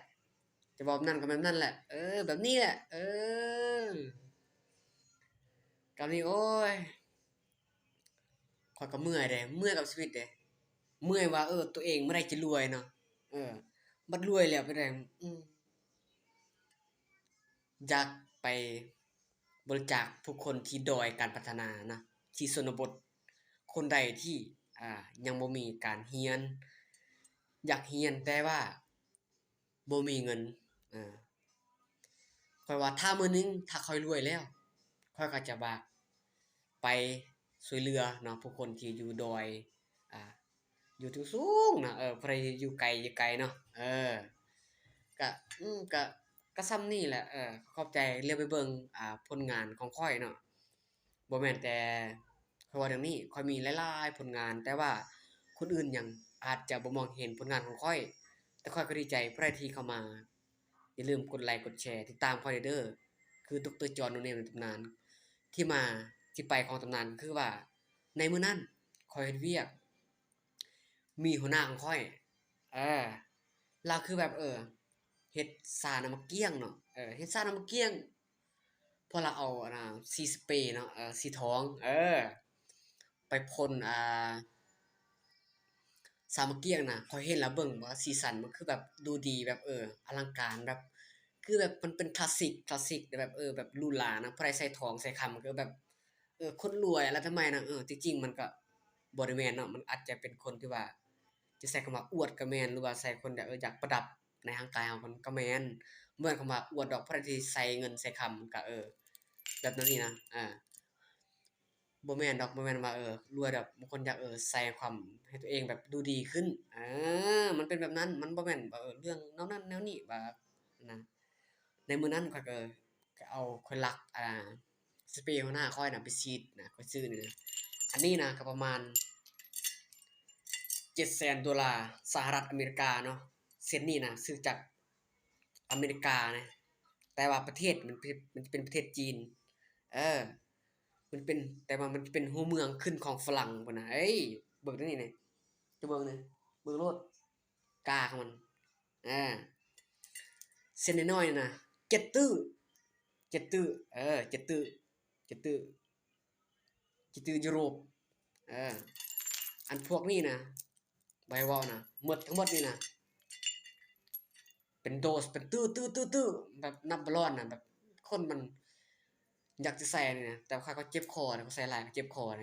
ຈະເວົ້າແບບນັ້ນກໍແບບນັ້ນແຫຼະ ເອີ ແບບນີ້ແຫຼະ ເອີ ກຳນີ້ ໂອ້ຍ ຂ້ອຍກໍເມື່ອຍເດ້ ເມື່ອຍກັບຊີວິດເດ້ ເມື່ອຍວ່າ ເອີ ຕົວເອງເມື່ອໃດຈະລວຍເນາະ ເອີ ບັດລວຍແລ້ວເປັນໃດ ອືມ ຢາກໄປ ບໍລິຈາກຜູ້ຄົນທີ່ດ້ອຍການພັດທະນານະ ທີ່ຊົນນະບົດ ຄົນໃດທີ່ ອ່າ ຍັງບໍ່ມີການຮຽນ ຢາກຮຽນແຕ່ວ່າບໍ່ມີເງິນ ອ່າ ຂ້ອຍວ່າຖ້າມື້ໜຶ່ງ ຖ້າຂ້ອຍລວຍແລ້ວ ຂ້ອຍກໍຈະວ່າໄປຊ່ວຍເຫຼືອເນາະ ຜູ້ຄົນທີ່ຢູ່ດອຍ ອ່າ ຢູ່ເທິງສູງນະ ເອີ ຜູ້ໃດຢູ່ໄກ ຢູ່ໄກເນາະ ເອີ ກະ ອືມ ກະ ກະສ່ຳນີ້ແຫຼະ ເອີ ຂອບໃຈ ລຽວໄປເບິ່ງ ອ່າ ຜົນງານຂອງຂ້ອຍເນາະ ບໍ່ແມ່ນແຕ່ຂ້ອຍເວົ້າເລື່ອງນີ້ ຂ້ອຍມີຫຼາຍໆຜົນງານ ແຕ່ວ່າຄົນອື່ນຍັງອາດຈະບໍ່ມອງເຫັນຜົນງານຂອງຂ້ອຍ ແຕ່ຂ້ອຍກໍດີໃຈ ຜູ້ໃດທີ່ເຂົ້າມາ ຢ່າລືມກົດໄລກົດແຊ ຕິດຕາມຂ້ອຍແດ່ເດີ ຄື ດອກເຕີ ຈອນ ໂນເນມ ໃນຕຳນານ ທີ່ມາທີ່ໄປຂອງຕຳນານ ກໍຄືວ່າ ໃນມື້ນັ້ນ ຂ້ອຍເຮັດວຽກ ມີຫົວໜ້າຂອງຂ້ອຍ ເອີ ລາວຄືແບບ ເອີ ເຮັດຊານ້ຳໝາກກ້ຽງເນາະ ເອີ ເຮັດຊານ້ຳໝາກກ້ຽງ ເພາະລາວເອົາ ອັນນ່າ ສີສະເປເນາະ ເອີ ສີທອງ ເອີ ໄປພົ່ນ ອ່າ ຊາໝາກກ້ຽງນະ ຂ້ອຍເຫັນລາວເບິ່ງວ່າສີສັນມັນຄືແບບດູດີ ແບບ ເອີ ອະລັງການ ແບບ ຄືແບບມັນເປັນຄລາສສິກ ຄລາສສິກ ແບບ ເອີ ແບບຫຼູຫຼານະ ຜູ້ໃດໃສ່ທອງໃສ່ຄຳ ກໍແບບ ເອີ ຄົນລວຍອະໄລທຳໄມນະ ເອີ ທີ່ຈິງມັນກໍບໍ່ໄດ້ແມ່ນເນາະ ມັນອາດຈະເປັນຄົນທີ່ວ່າ ຈະໃຊ້ຄຳວ່າອວດກໍແມ່ນ ຫຼືວ່າໃສ່ຄົນທີ່ ເອີ ຢາກປະດັບໃນຮ່າງກາຍຂອງເພິ່ນກໍແມ່ນ ບໍ່ແມ່ນຄຳວ່າອວດດອກ ຜູ້ໃດທີ່ໃສ່ເງິນໃສ່ຄຳກໍ ເອີ ແບບນັ້ນນີ້ນະ ອ່າ ບໍ່ແມ່ນດອກ ບໍ່ແມ່ນວ່າ ເອີ ລວຍດອກ ບາງຄົນຢາກ ເອີ ໃສ່ຄວາມໃຫ້ຕົວເອງແບບດູດີຂຶ້ນ ເອີ ມັນເປັນແບບນັ້ນ ມັນບໍ່ແມ່ນວ່າ ເອີ ເລື່ອງແນວນັ້ນແນວນີ້ວ່ານະ ໃນມື້ນັ້ນຂ້ອຍກໍ ກໍເອົາ ຂ້ອຍລັກ ອ່າ ສະເປຫົວໜ້າຂ້ອຍນະໄປສີດນະ ຂ້ອຍຊື້ນີ້ນະ ອັນນີ້ນະກໍປະມານເຈັດແສນໂດລາສະຫະລັດອາເມລິກາເນາະ ເຊັດນີ້ນະຊື້ຈາກອາເມລິການະ ແຕ່ວ່າປະເທດມັນ ມັນຈະເປັນປະເທດຈີນ ເອີ ມັນເປັນ ແຕ່ວ່າມັນຈະເປັນຫົວເມືອງຂຶ້ນຂອງຝຣັ່ງພຸ້ນນະ ເອີຍ ເບິ່ງນີ້ນະ ຈະເບິ່ງນີ້ ເບິ່ງໂລດ ກາຂອງມັນ ອ່າ ເສັ້ນນ້ອຍໆນະ ເຈັດຕື້ ເຈັດຕື້ ເອີ ເຈັດຕື້ ເຈັດຕື້ ເຈັດຕື້ຢູໂຣບ ເອີ ອັນພວກນີ້ນະ ໃບເວົ້ານະ ໝົດ ທັງໝົດນີ້ນະ ເປັນໂດສ ເປັນຕື້ໆໆ ແບບນັບບໍ່ລອດນະ ແບບຄົນມັນຢາກຈະໃສ່ນີ້ນະ ແຕ່ວ່າຂ້ອຍກໍເຈັບຄໍນະ ຂ້ອຍໃສ່ຫຼາຍກໍເຈັບຄໍນະ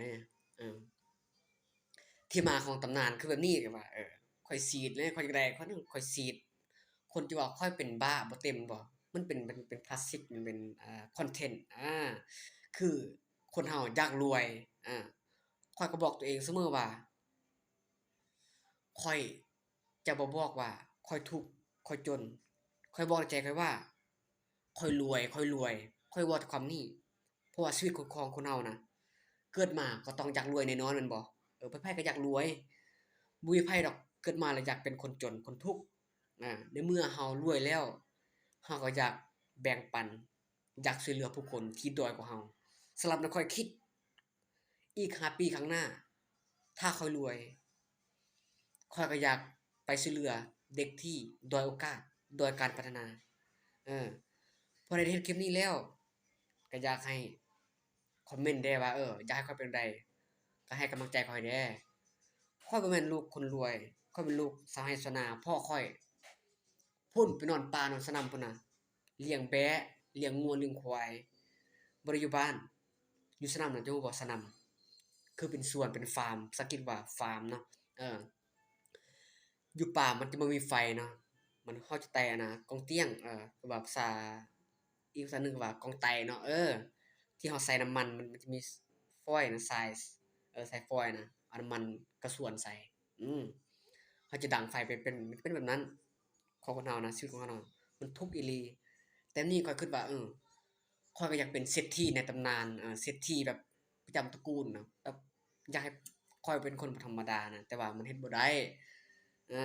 ເອີ. ທີ່ມາຂອງຕຳນານຄືແບບນີ້ ກໍວ່າ ເອີ ຂ້ອຍສີດເລີຍ ຂ້ອຍຢາກໄດ້ ຂ້ອຍ ຂ້ອຍສີດ ຄົນຈະວ່າຂ້ອຍເປັນບ້າບໍ່ເຕັມບໍ່ ມັນເປັນ ເປັນ ເປັນພລາສຕິກ ມັນເປັນ ອ່າ ຄອນເທັນ ອ່າ ຄືຄົນເຮົາຢາກລວຍ ອ່າ ຂ້ອຍກໍບອກຕົວເອງສະເໝີວ່າ ຂ້ອຍຈະບໍ່ບອກວ່າຂ້ອຍທຸກ ຂ້ອຍຈົນ ຂ້ອຍບອກໃນໃຈຂ້ອຍວ່າ ຂ້ອຍລວຍ ຂ້ອຍລວຍ ຂ້ອຍເວົ້າແຕ່ຄຳນີ້ ເພາະວ່າຊີວິດຂອງ ຂອງຄົນເຮົານະ ເກີດມາກໍຕ້ອງຢາກລວຍແນ່ນອນແມ່ນບໍ່? ເອີ ໃຜໆກໍຢາກລວຍ ບໍ່ມີໃຜດອກເກີດມາແລ້ວຢາກເປັນຄົນຈົນຄົນທຸກ. ອາ ໃນເມື່ອເຮົາລວຍແລ້ວ ເຮົາກໍຢາກແບ່ງປັນ ຢາກຊ່ວຍເຫຼືອຜູ້ຄົນທີ່ດ້ອຍກວ່າເຮົາ. ສຳລັບນຳຂ້ອຍຄິດ ອີກຫ້າປີຂ້າງໜ້າ ຖ້າຂ້ອຍລວຍ ຂ້ອຍກໍຢາກໄປຊ່ວຍເຫຼືອເດັກທີ່ດ້ອຍໂອກາດ ດ້ອຍການພັດທະນາ. ເອີ ພໍໄດ້ເຮັດຄລິບນີ້ແລ້ວ ກໍຢາກໃຫ້ຄອມເມັນແດ່ວ່າ ເອີ ຢາກໃຫ້ຂ້ອຍເປັນແນວໃດ ກໍໃຫ້ກຳລັງໃຈຂ້ອຍແດ່. ຂ້ອຍບໍ່ແມ່ນລູກຄົນລວຍ ຂ້ອຍເປັນລູກຊາວໄຮ່ຊາວນາ ພໍ່ຂ້ອຍ ພຸ້ນ ໄປນອນປ່ານອນສະໜຳພຸ້ນນະ ລ້ຽງແບ້ ລ້ຽງງົວ ລ້ຽງຄວາຍ ບໍ່ໄດ້ຢູ່ບ້ານ. ຢູ່ສະໜຳນະ ເຈົ້າຮູ້ບໍ່? ສະໜຳ ຄືເປັນສວນ ເປັນຟາມ ພາສາອັງກິດວ່າຟາມເນາະ. ເອີ ຢູ່ປ່າມັນຈະບໍ່ມີໄຟເນາະ ມັນ ເຮົາຈະໄຕ້ອັນນະ ກອງຕຽງ ເອີ ຫຼືວ່າພາສາ ອີກພາສາໜຶ່ງກໍວ່າກອງໄຕ້ເນາະ. ເອີ ທີ່ເຮົາໃສ່ນ້ຳມັນ ມັນ ມັນຈະມີຟອຍນະ ສາຍ ເອີ ສາຍຟອຍນະ ເອົານ້ຳມັນກະຊວນໃສ່. ອືມ ເຮົາຈະດັງໄຟເປັນ ເປັນ ເປັນແບບນັ້ນ. ຂອງຄົນເຮົານະ ຊີວິດຂອງເຮົານະ ມັນທຸກອີ່ຫຼີ. ແຕ່ນີ້ຂ້ອຍຄິດວ່າ ເອີ ຂ້ອຍກໍຢາກເປັນເສດຖີໃນຕຳນານ ເອີ ເສດຖີແບບປະຈຳຕະກູນນະ ແບບຢາກໃຫ້ຂ້ອຍເປັນຄົນບໍ່ທຳມະດານະ ແຕ່ວ່າມັນເຮັດບໍ່ໄດ້. ເອີ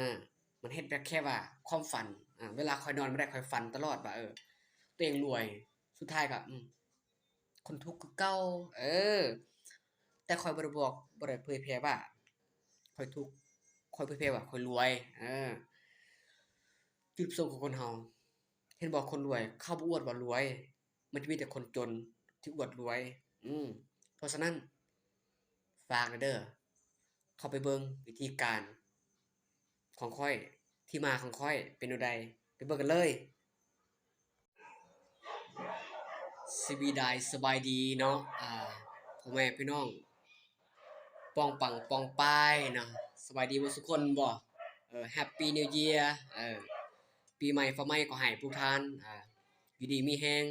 ມັນເຮັດໄດ້ແຄ່ວ່າຄວາມຝັນ. ເອີ ເວລາຂ້ອຍນອນບໍ່ໄດ້ ຂ້ອຍຝັນຕະຫຼອດວ່າ ເອີ ຕົວເອງລວຍ. ສຸດທ້າຍກໍ ອືມ ຄົນທຸກຄືເກົ່າ. ເອີ ແຕ່ຂ້ອຍບໍ່ໄດ້ບອກ ບໍ່ໄດ້ເຜີຍແຜ່ວ່າຂ້ອຍທຸກ ຂ້ອຍເຜີຍແຜ່ວ່າຂ້ອຍລວຍ. ເອີ ຈຸດປະສົງຂອງຄົນເຮົາ ເຫັນບໍ່? ຄົນລວຍເຂົາບໍ່ອວດວ່າລວຍ ມັນຈະມີແຕ່ຄົນຈົນທີ່ອວດລວຍ. ອືມ ເພາະສະນັ້ນ ຝາກແດ່ເດີ ເຂົ້າໄປເບິ່ງວິທີການຂອງຂ້ອຍ ທີ່ມາຂອງຂ້ອຍເປັນແນວໃດ ໄປເບິ່ງກັນເລີຍ. ສະບາຍດີ ສະບາຍດີເນາະ ອ່າ ພໍ່ແມ່ພີ່ນ້ອງ ປອງປັງປອງປາຍເນາະ ສະບາຍດີເບິດສູ່ຄົນບໍ່? ເອີ Happy New Year ເອີ ປີໃໝ່ຟ້າໃໝ່ ຂໍໃຫ້ພວກທ່ານ ອ່າ ຢູ່ດີມີແຮງ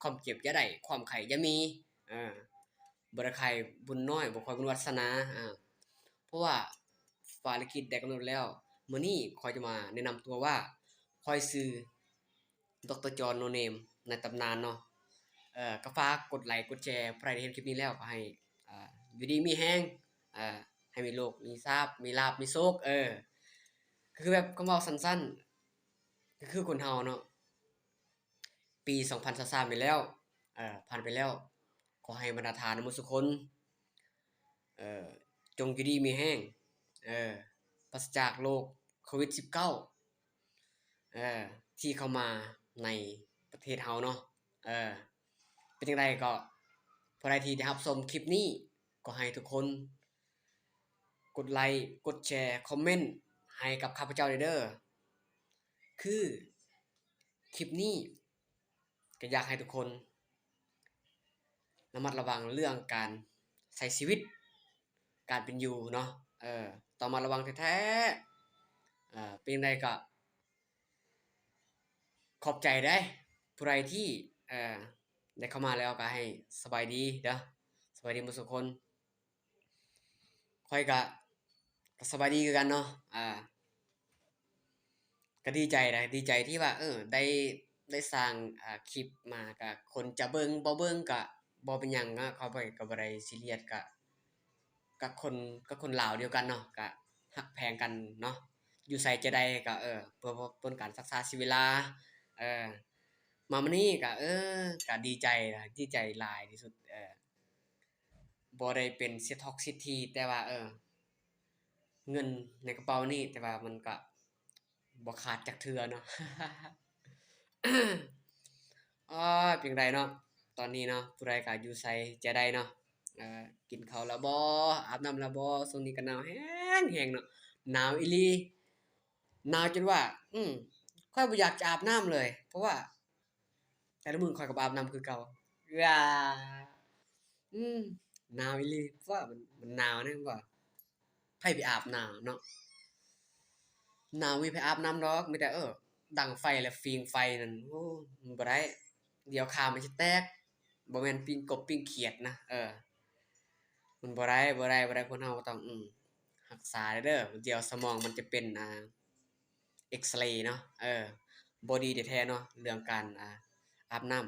ຄວາມເຈັບຢ່າໄດ້ ຄວາມໄຂ້ຢ່າມີ ເອີ ບໍ່ໄດ້ໄຂ້ບຸນນ້ອຍ ບໍ່ຄ່ອຍບຸນວາສະໜາ ເອີ ເພາະວ່າພາລະກິດໄດ້ກຳນົດແລ້ວ. ມື້ນີ້ຂ້ອຍຈະມາແນະນຳຕົວວ່າ ຂ້ອຍຊື່ ດອກເຕີ ຈອນ ໂນເນມ ໃນຕຳນານເນາະ. ເອີ ກໍຝາກກົດໄລກົດແຊ ໃຜທີ່ເຫັນຄລິບນີ້ແລ້ວກໍໃຫ້ ອ່າ ຢູ່ດີມີແຮງ ອ່າ ໃຫ້ມີໂລກມີຊາບ ມີລາບມີໂຊກ. ເອີ ກໍຄືແບບຄຳເວົ້າສັ້ນໆ ກໍຄືຄົນເຮົາເນາະ ປີສອງພັນຊາວສາມນີ້ແລ້ວ ເອີ ຜ່ານໄປແລ້ວ ຂໍໃຫ້ບັນດາທ່ານໝົດສູ່ຄົນ ເອີ ຈົ່ງຢູ່ດີມີແຮງ ເອີ ປາສະຈາກໂລກໂຄວິດສິບເກົ້າ ເອີ ທີ່ເຂົ້າມາໃນປະເທດເຮົາເນາະ. ເອີ ເປັນຈັ່ງໃດກໍ ຜູ້ໃດທີ່ໄດ້ຮັບຊົມຄລິບນີ້ ກໍໃຫ້ທຸກຄົນກົດໄລ ກົດແຊ ຄອມເມັນໃຫ້ກັບຂ້າພະເຈົ້າແດ່ເດີ. ຄືຄລິບນີ້ກໍຢາກໃຫ້ທຸກຄົນ ລະມັດລະວັງເລື່ອງການໃຊ້ຊີວິດ ການເປັນຢູ່ເນາະ ເອີ ຕ້ອງລະມັດລະວັງແທ້ໆ. ເອີ ເປັນຈັ່ງໃດກໍຂອບໃຈເດ້ ຜູ້ໃດທີ່ ເອີ ໄດ້ເຂົ້າມາແລ້ວກໍໃຫ້ສະບາຍດີເດີ ສະບາຍດີໝົດສູ່ຄົນ. ຂ້ອຍກະ ກະສະບາຍດີຄືກັນເນາະ ອ່າ ກະດີໃຈນະ ດີໃຈທີ່ວ່າ ເອີ ໄດ້ ໄດ້ສ້າງ ອ່າ ຄລິບມາ ກະຄົນຈະເບິ່ງບໍ່ເບິ່ງກະບໍ່ເປັນຫຍັງເນາະ ຂ້ອຍກະບໍ່ໄດ້ຊີຣຽສ ກະ ກະຄົນ ກະຄົນລາວດຽວກັນເນາະ ກະຮັກແພງກັນເນາະ ຢູ່ໃສຈະໄດ້ກະ ເອີ ເພື່ອ ເພື່ອເປັນການຮັກສາຊີວິດລາ ເອີ ມາມື້ນີ້ກະ ເອີ ກະດີໃຈນະ ດີໃຈຫຼາຍທີ່ສຸດ ເອີ ບໍ່ໄດ້ເປັນເສດຖອກເສດຖີ ແຕ່ວ່າ ເອີ ເງິນໃນກະເປົານີ້ ແຕ່ວ່າມັນກະບໍ່ຂາດຈັກເທື່ອເນາະ. ໂອ້ຍ ເປັນຈັ່ງໃດເນາະ ຕອນນີ້ເນາະ ຜູ້ໃດກະຢູ່ໃສຈະໄດ້ເນາະ ເອີ ກິນເຂົ້າແລ້ວບໍ່? ອາບນ້ຳແລ້ວບໍ່? ຊ່ວງນີ້ກະໜາວແຮງໆເນາະ ໜາວອີ່ຫຼີ ໜາວຈົນວ່າ ອືມ ຂ້ອຍບໍ່ຢາກຈະອາບນ້ຳເລີຍ ເພາະວ່າ ແຕ່ລະມື້ຂ້ອຍກໍບໍ່ອາບນ້ຳຄືເກົ່າ ອາ ອືມ ໜາວອີ່ຫຼີ ເພາະວ່າມັນ ມັນໜາວເດ້ ວ່າໃຜໄປອາບໜາວເນາະ ໜາວມີໃຜອາບນ້ຳດອກ ມີແຕ່ ເອີ ດັງໄຟ ແລະ ຟິງໄຟນັ້ນ ໂອ້ ມັນບໍ່ໄດ້ ດຽວຂາມັນຊິແຕກ ບໍ່ແມ່ນປີ້ງກົບປີ້ງຂຽດນະ ເອີ ມັນບໍ່ໄດ້ ບໍ່ໄດ້ ບໍ່ໄດ້ ຄົນເຮົາກໍຕ້ອງ ອືມ ຮັກສາເດີ ດຽວສະໝອງມັນຈະເປັນ ອ່າ ເອັກສະເລເນາະ ເອີ ບໍ່ດີແທ້ໆເນາະ ເລື່ອງການ ອ່າ ອາບນ້ຳ.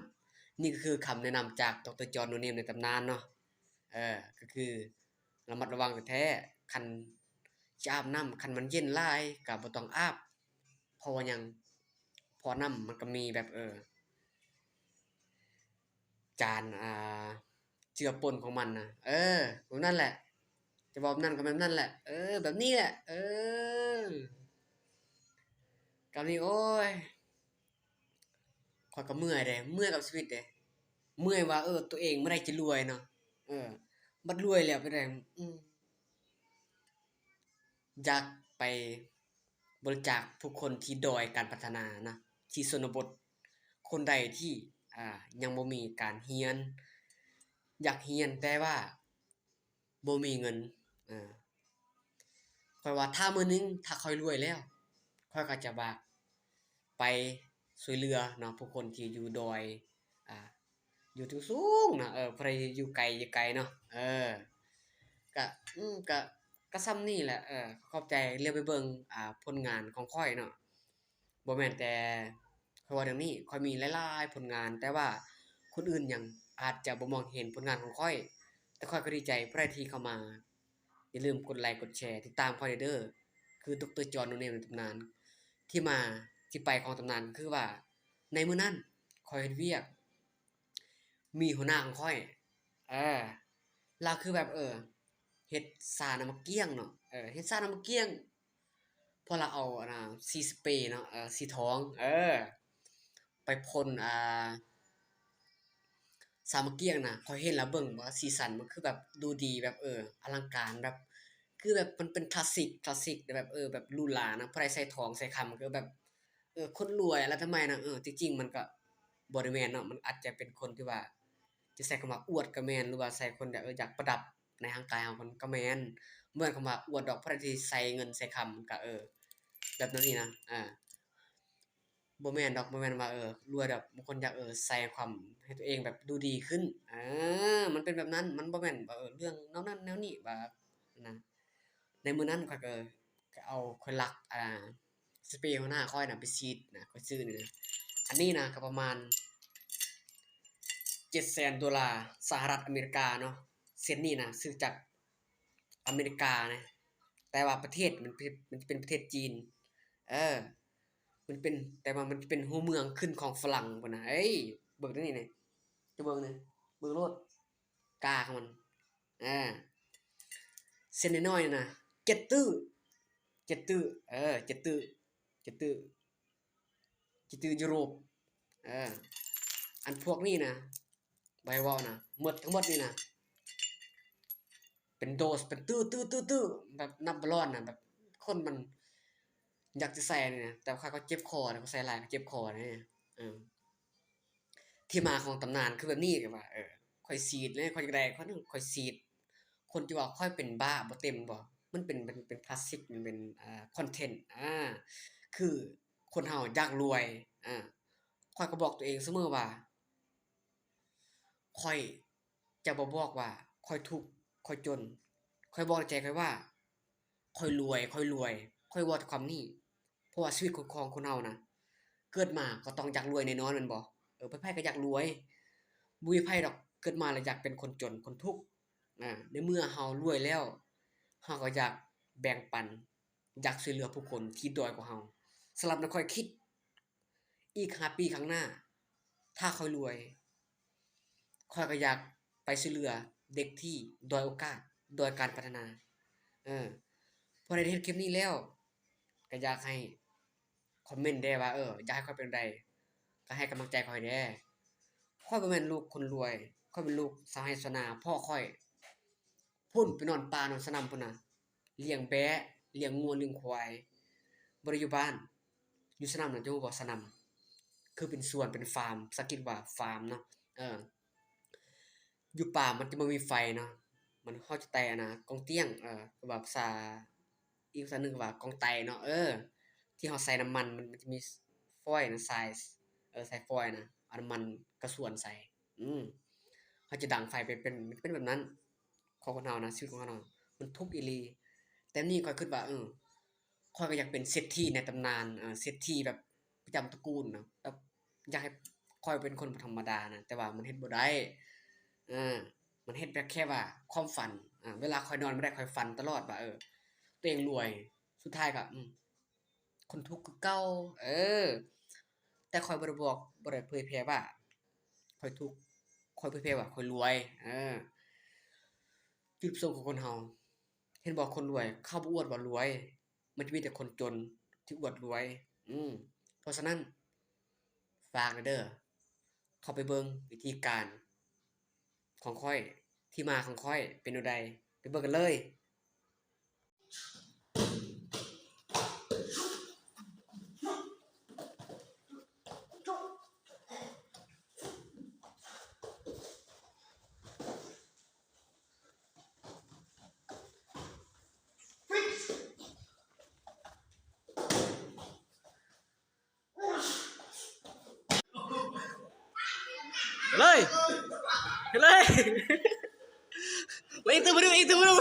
ນີ້ກໍຄືຄຳແນະນຳຈາກ ດອກເຕີ ຈອນ ໂນເນມ ໃນຕຳນານເນາະ. ເອີ ກໍຄືລະມັດລະວັງແທ້ໆ. ຄັນຊິອາບນ້ຳ ຄັນມັນເຢັນຫຼາຍກໍບໍ່ຕ້ອງອາບ. ເພາະວ່າຫຍັງ? ເພາະນ້ຳມັນກໍມີແບບ ເອີ ສານ ອ່າ ເຈືອປົນຂອງມັນນະ. ເອີ ແບບນັ້ນແຫຼະ ຈະເວົ້າແບບນັ້ນກໍແບບນັ້ນແຫຼະ. ເອີ ແບບນີ້ແຫຼະ. ເອີ ກຳນີ້ ໂອ້ຍ ຂ້ອຍກໍເມື່ອຍເດ້ ເມື່ອຍກັບຊີວິດເດ້ ເມື່ອຍວ່າ ເອີ ຕົວເອງເມື່ອໃດຈະລວຍເນາະ. ເອີ ບັດລວຍແລ້ວເປັນໃດ? ອືມ ຢາກໄປ ບໍລິຈາກຜູ້ຄົນທີ່ດ້ອຍການພັດທະນານະ ທີ່ຊົນນະບົດ ຄົນໃດທີ່ ອ່າ ຍັງບໍ່ມີການຮຽນ ຢາກຮຽນແຕ່ວ່າບໍ່ມີເງິນ. ອ່າ ຂ້ອຍວ່າຖ້າມື້ໜຶ່ງ ຖ້າຂ້ອຍລວຍແລ້ວ ຂ້ອຍກໍຈະວ່າໄປຊ່ວຍເຫຼືອເນາະ ຜູ້ຄົນທີ່ຢູ່ດອຍ ອ່າ ຢູ່ເທິງສູງນະ ເອີ ຜູ້ໃດຢູ່ໄກ ຢູ່ໄກເນາະ. ເອີ ກະ ອືມ ກະ ກະສ່ຳນີ້ແຫຼະ. ເອີ ຂອບໃຈ. ລຽວໄປເບິ່ງ ອ່າ ຜົນງານຂອງຂ້ອຍເນາະ ບໍ່ແມ່ນແຕ່ຂ້ອຍເວົ້າເລື່ອງນີ້ ຂ້ອຍມີຫຼາຍໆຜົນງານ ແຕ່ວ່າຄົນອື່ນຍັງອາດຈະບໍ່ມອງເຫັນຜົນງານຂອງຂ້ອຍ ແຕ່ຂ້ອຍກໍດີໃຈ. ຜູ້ໃດທີ່ເຂົ້າມາ ຢ່າລືມກົດໄລກົດແຊ ຕິດຕາມຂ້ອຍແດ່ເດີ ຄື ດຣ. ຈອນ ໂນເນມ ໃນຕຳນານ. ທີ່ມາທີ່ໄປຂອງຕຳນານກໍຄືວ່າ ໃນມື້ນັ້ນຂ້ອຍເຮັດວຽກ ມີຫົວໜ້າຂອງຂ້ອຍ ເອີ ລາວຄືແບບ ເອີ ເຮັດຊານ້ຳໝາກກ້ຽງເນາະ ເອີ ເຮັດຊານ້ຳໝາກກ້ຽງ ເພາະລາວເອົາ ອັນນ່າ ສີສະເປເນາະ ເອີ ສີທອງ ເອີ ໄປພົ່ນ ອ່າ ຊາໝາກກ້ຽງນະ. ຂ້ອຍເຫັນແລ້ວເບິ່ງວ່າສີສັນມັນຄືແບບດູດີ ແບບ ເອີ ອະລັງການ ແບບ ຄືແບບມັນເປັນຄລາສສິກ ຄລາສສິກ ແບບ ເອີ ແບບຫຼູຫຼານະ. ຜູ້ໃດໃສ່ທອງໃສ່ຄຳກໍແບບ ເອີ ຄົນລວຍອະໄລທຳໄມນະ. ເອີ ທີ່ຈິງມັນກໍບໍ່ໄດ້ແມ່ນເນາະ ມັນອາດຈະເປັນຄົນທີ່ວ່າ ຈະໃຊ້ຄຳວ່າອວດກໍແມ່ນ ຫຼືວ່າໃສ່ຄົນຢາກ ເອີ ຢາກປະດັບໃນຮ່າງກາຍຂອງເພິ່ນກໍແມ່ນ. ບໍ່ແມ່ນຄຳວ່າອວດດອກ ຜູ້ໃດທີ່ໃສ່ເງິນໃສ່ຄຳກໍ ເອີ ແບບນັ້ນນີ້ນະ. ອ່າ ບໍ່ແມ່ນດອກ ບໍ່ແມ່ນວ່າ ເອີ ລວຍດອກ ບາງຄົນຢາກ ເອີ ໃສ່ຄວາມໃຫ້ຕົວເອງແບບດູດີຂຶ້ນ. ເອີ ມັນເປັນແບບນັ້ນ ມັນບໍ່ແມ່ນວ່າ ເອີ ເລື່ອງແນວນັ້ນແນວນີ້ວ່ານະ. ໃນມື້ນັ້ນຂ້ອຍກໍ ກໍເອົາ ຂ້ອຍລັກ ອ່າ ສະເປຫົວໜ້າຂ້ອຍນະໄປສີດນະ ຂ້ອຍຊື້ນີ້ນະ. ອັນນີ້ນະກໍປະມານເຈັດແສນໂດລາສະຫະລັດອາເມລິກາເນາະ. ເຊັດນີ້ນະຊື້ຈາກອາເມລິການະ ແຕ່ວ່າປະເທດມັນເປັນ ມັນເປັນປະເທດຈີນ. ເອີ ມັນເປັນ ແຕ່ວ່າມັນເປັນຫົວເມືອງຂຶ້ນຂອງຝຣັ່ງພຸ້ນນະ. ເອີຍ ເບິ່ງນີ້ນະ ຈະເບິ່ງນີ້ ເບິ່ງໂລດ ກາຂອງມັນ. ອ່າ ເສັ້ນນ້ອຍໆນະ ເຈັດຕື້ ເຈັດຕື້ ເອີ ເຈັດຕື້ ເຈັດຕື້ ເຈັດຕື້ຢູໂຣບ. ເອີ ອັນພວກນີ້ນະ ບໍ່ໃຫ້ເວົ້ານະ ໝົດ ທັງໝົດນີ້ນະ ເປັນໂດສ ເປັນຕື້ໆໆ ແບບນັບບໍ່ລອດນະ ແບບຄົນມັນຢາກຈະໃສ່ນີ້ນະ ແຕ່ວ່າຂ້ອຍກໍເຈັບຄໍນະ ຂ້ອຍໃສ່ຫຼາຍກໍເຈັບຄໍນະ. ເອີ ທີ່ມາຂອງຕຳນານຄືແບບນີ້ ກໍວ່າ ເອີ ຂ້ອຍສີດເລີຍ ຂ້ອຍຢາກໄດ້ ຂ້ອຍ ຂ້ອຍສີດ. ຄົນທີ່ວ່າຂ້ອຍເປັນບ້າບໍ່ເຕັມບໍ່ ມັນເປັນ ເປັນ ເປັນພລາສຕິກ ມັນເປັນ ອ່າ ຄອນເທັນ ອ່າ ຄືຄົນເຮົາຢາກລວຍ. ອ່າ ຂ້ອຍກໍບອກຕົວເອງສະເໝີວ່າ ຂ້ອຍຈະບໍ່ບອກວ່າຂ້ອຍທຸກ ຂ້ອຍຈົນ ຂ້ອຍບອກໃນໃຈຂ້ອຍວ່າ ຂ້ອຍລວຍ ຂ້ອຍລວຍ ຂ້ອຍເວົ້າແຕ່ຄຳນີ້. ເພາະວ່າຊີວິດຂອງ ຂອງຄົນເຮົານະ ເກີດມາກໍຕ້ອງຢາກລວຍແນ່ນອນແມ່ນບໍ່? ເອີ ໃຜໆກໍຢາກລວຍ ບໍ່ມີໃຜດອກເກີດມາແລ້ວຢາກເປັນຄົນຈົນ ຄົນທຸກ. ອາ ໃນເມື່ອເຮົາລວຍແລ້ວ ເຮົາກໍຢາກແບ່ງປັນ ຢາກຊ່ວຍເຫຼືອຜູ້ຄົນທີ່ດ້ອຍກວ່າເຮົາ. ສຳລັບນຳຂ້ອຍຄິດ ອີກຫ້າປີຂ້າງໜ້າ ຖ້າຂ້ອຍລວຍ ຂ້ອຍກໍຢາກໄປຊ່ວຍເຫຼືອເດັກທີ່ດ້ອຍໂອກາດ ດ້ອຍການພັດທະນາ. ເອີ ພໍໄດ້ເຮັດຄລິບນີ້ແລ້ວ ກໍຢາກໃຫ້ຄອມເມັນແດ່ວ່າ ເອີ ຢາກໃຫ້ຂ້ອຍເປັນແນວໃດ ກໍໃຫ້ກຳລັງໃຈຂ້ອຍແດ່. ຂ້ອຍບໍ່ແມ່ນລູກຄົນລວຍ ຂ້ອຍເປັນລູກຊາວໄຮ່ຊາວນາ. ພໍ່ຂ້ອຍ ພຸ້ນ ໄປນອນປ່ານອນສະໜຳພຸ້ນນະ ລ້ຽງແບ້ ລ້ຽງງົວລ້ຽງຄວາຍ ບໍ່ໄດ້ຢູ່ບ້ານ. ຢູ່ສະໜຳນະ ເຈົ້າຮູ້ບໍ່? ສະໜຳ ຄືເປັນສວນ ເປັນຟາມ ພາສາອັງກິດວ່າຟາມເນາະ. ເອີ ຢູ່ປ່າມັນຈະບໍ່ມີໄຟເນາະ ມັນ ເຮົາຈະໄຕ້ ອັນນະ ກອງຕຽງ ເອີ ຫຼືວ່າພາສາ ອີກພາສາໜຶ່ງວ່າກອງໄຕ້ເນາະ. ເອີ ທີ່ເຮົາໃສ່ນ້ຳມັນ ມັນ ມັນຈະມີຟອຍນະ ສາຍ ເອີ ສາຍຟອຍນະ ເອົານ້ຳມັນກະຊວນໃສ່. ອືມ ເຮົາຈະດັງໄຟເປັນ ເປັນ ເປັນແບບນັ້ນ. ຂອງຄົນເຮົານະ ຊີວິດຂອງເຮົານະ ມັນທຸກອີ່ຫຼີ. ແຕ່ນີ້ຂ້ອຍຄິດວ່າ ເອີ ຂ້ອຍກໍຢາກເປັນເສດຖີໃນຕຳນານ ເອີ ເສດຖີແບບປະຈຳຕະກູນນະ ແບບຢາກໃຫ້ຂ້ອຍເປັນຄົນບໍ່ທຳມະດານະ ແຕ່ວ່າມັນເຮັດບໍ່ໄດ້. ເອີ ມັນເຮັດແບບແຄ່ວ່າຄວາມຝັນ ອາ ເວລາຂ້ອຍນອນບໍ່ໄດ້ ຂ້ອຍຝັນຕະຫຼອດວ່າ ເອີ ຕົວເອງລວຍ ສຸດທ້າຍກໍ ອືມ ຄົນທຸກຄືເກົ່າ ເອີ ແຕ່ຂ້ອຍບໍ່ໄດ້ບອກ ບໍ່ໄດ້ເຜີຍແຜ່ວ່າຂ້ອຍທຸກ ຂ້ອຍເຜີຍແຜ່ວ່າຂ້ອຍລວຍ ເອີ ຈຸດປະສົງຂອງຄົນເຮົາ ເຫັນບໍ່ ຄົນລວຍ ເຂົາບໍ່ອວດວ່າລວຍ ມັນຈະມີແຕ່ຄົນຈົນທີ່ອວດລວຍ ອືມ ເພາະສະນັ້ນ ຝາກແດ່ເດີ ເຂົ້າໄປເບິ່ງວິທີການ ຂອງຂ້ອຍ ທີ່ມາຂອງຂ້ອຍເປັນແນວໃດ ໄປເບິ່ງກັນເລີຍ. ເລີຍ ເລີຍ ມາອີກຕື່ມໜຶ່ງ ອີກຕື່ມໜຶ່ງ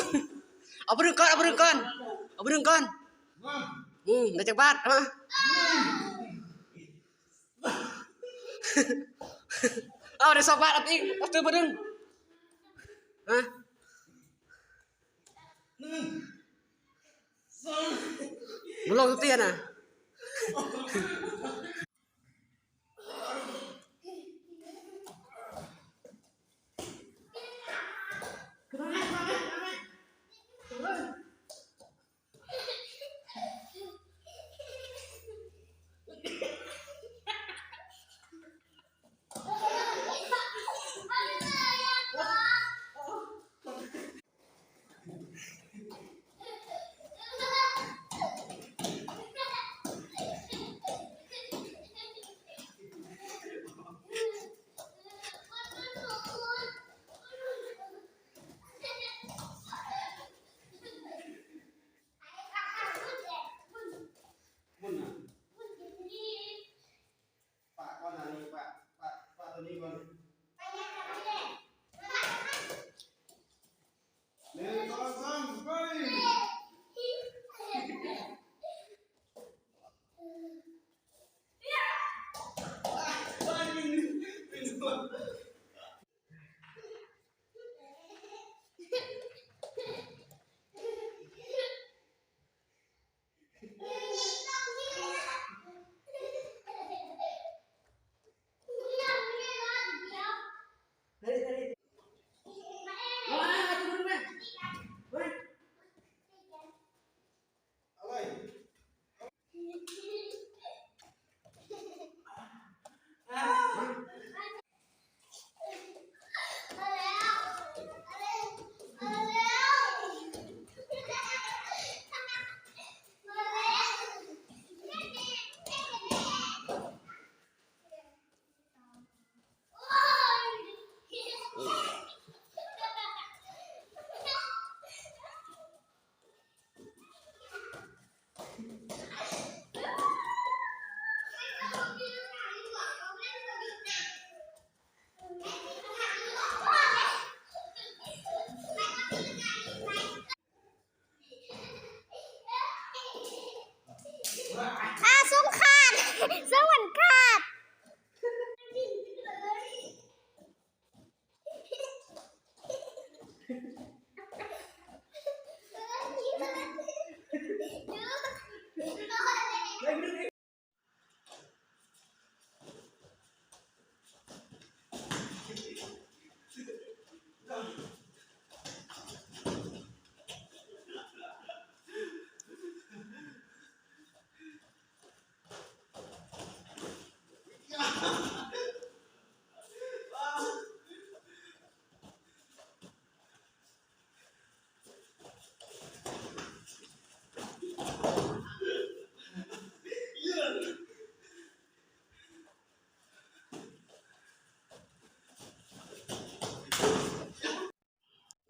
ເອົາປຶ້ມກ່ອນ ເອົາປຶ້ມກ່ອນ ເອົາປຶ້ມກ່ອນ ອືມ ໄດ້ຈັກບາດ ເອົາມາ ເອົາ ໄດ້ສອງບາດ ເອົາອີກ ເອົາຕື່ມປຶ້ມ ຮະ ມັນລົງເຕີຍນະ. ປະກ່ອນ ອັນນີ້ປະ ປະ ປະໂຕນີ້ກ່ອນ ໜຶ່ງ ສອງ ສາມ ໄປ. ອາ ສົ່ງຂາດ ສົ່ງມັນຂາດ.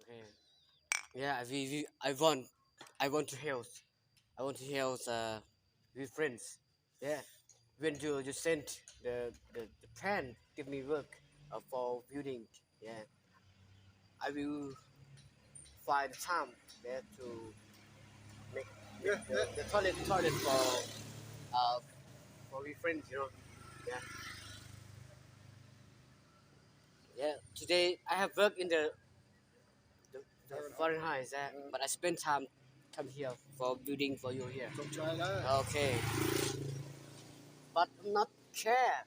Okay. Yeah, we, we, I want, I want to help. I want to help, uh, with friends. Yeah. When you, you send the, the, the plan, give me work, uh, for building. Yeah. I will find time there to make, make the, the toilet, toilet for, uh, for we friends, you know. Yeah. Yeah, today I have work in the, Fahrenheit, is that? But I spend time, time here for building for you here. Don't try that. Okay. But I'm not care.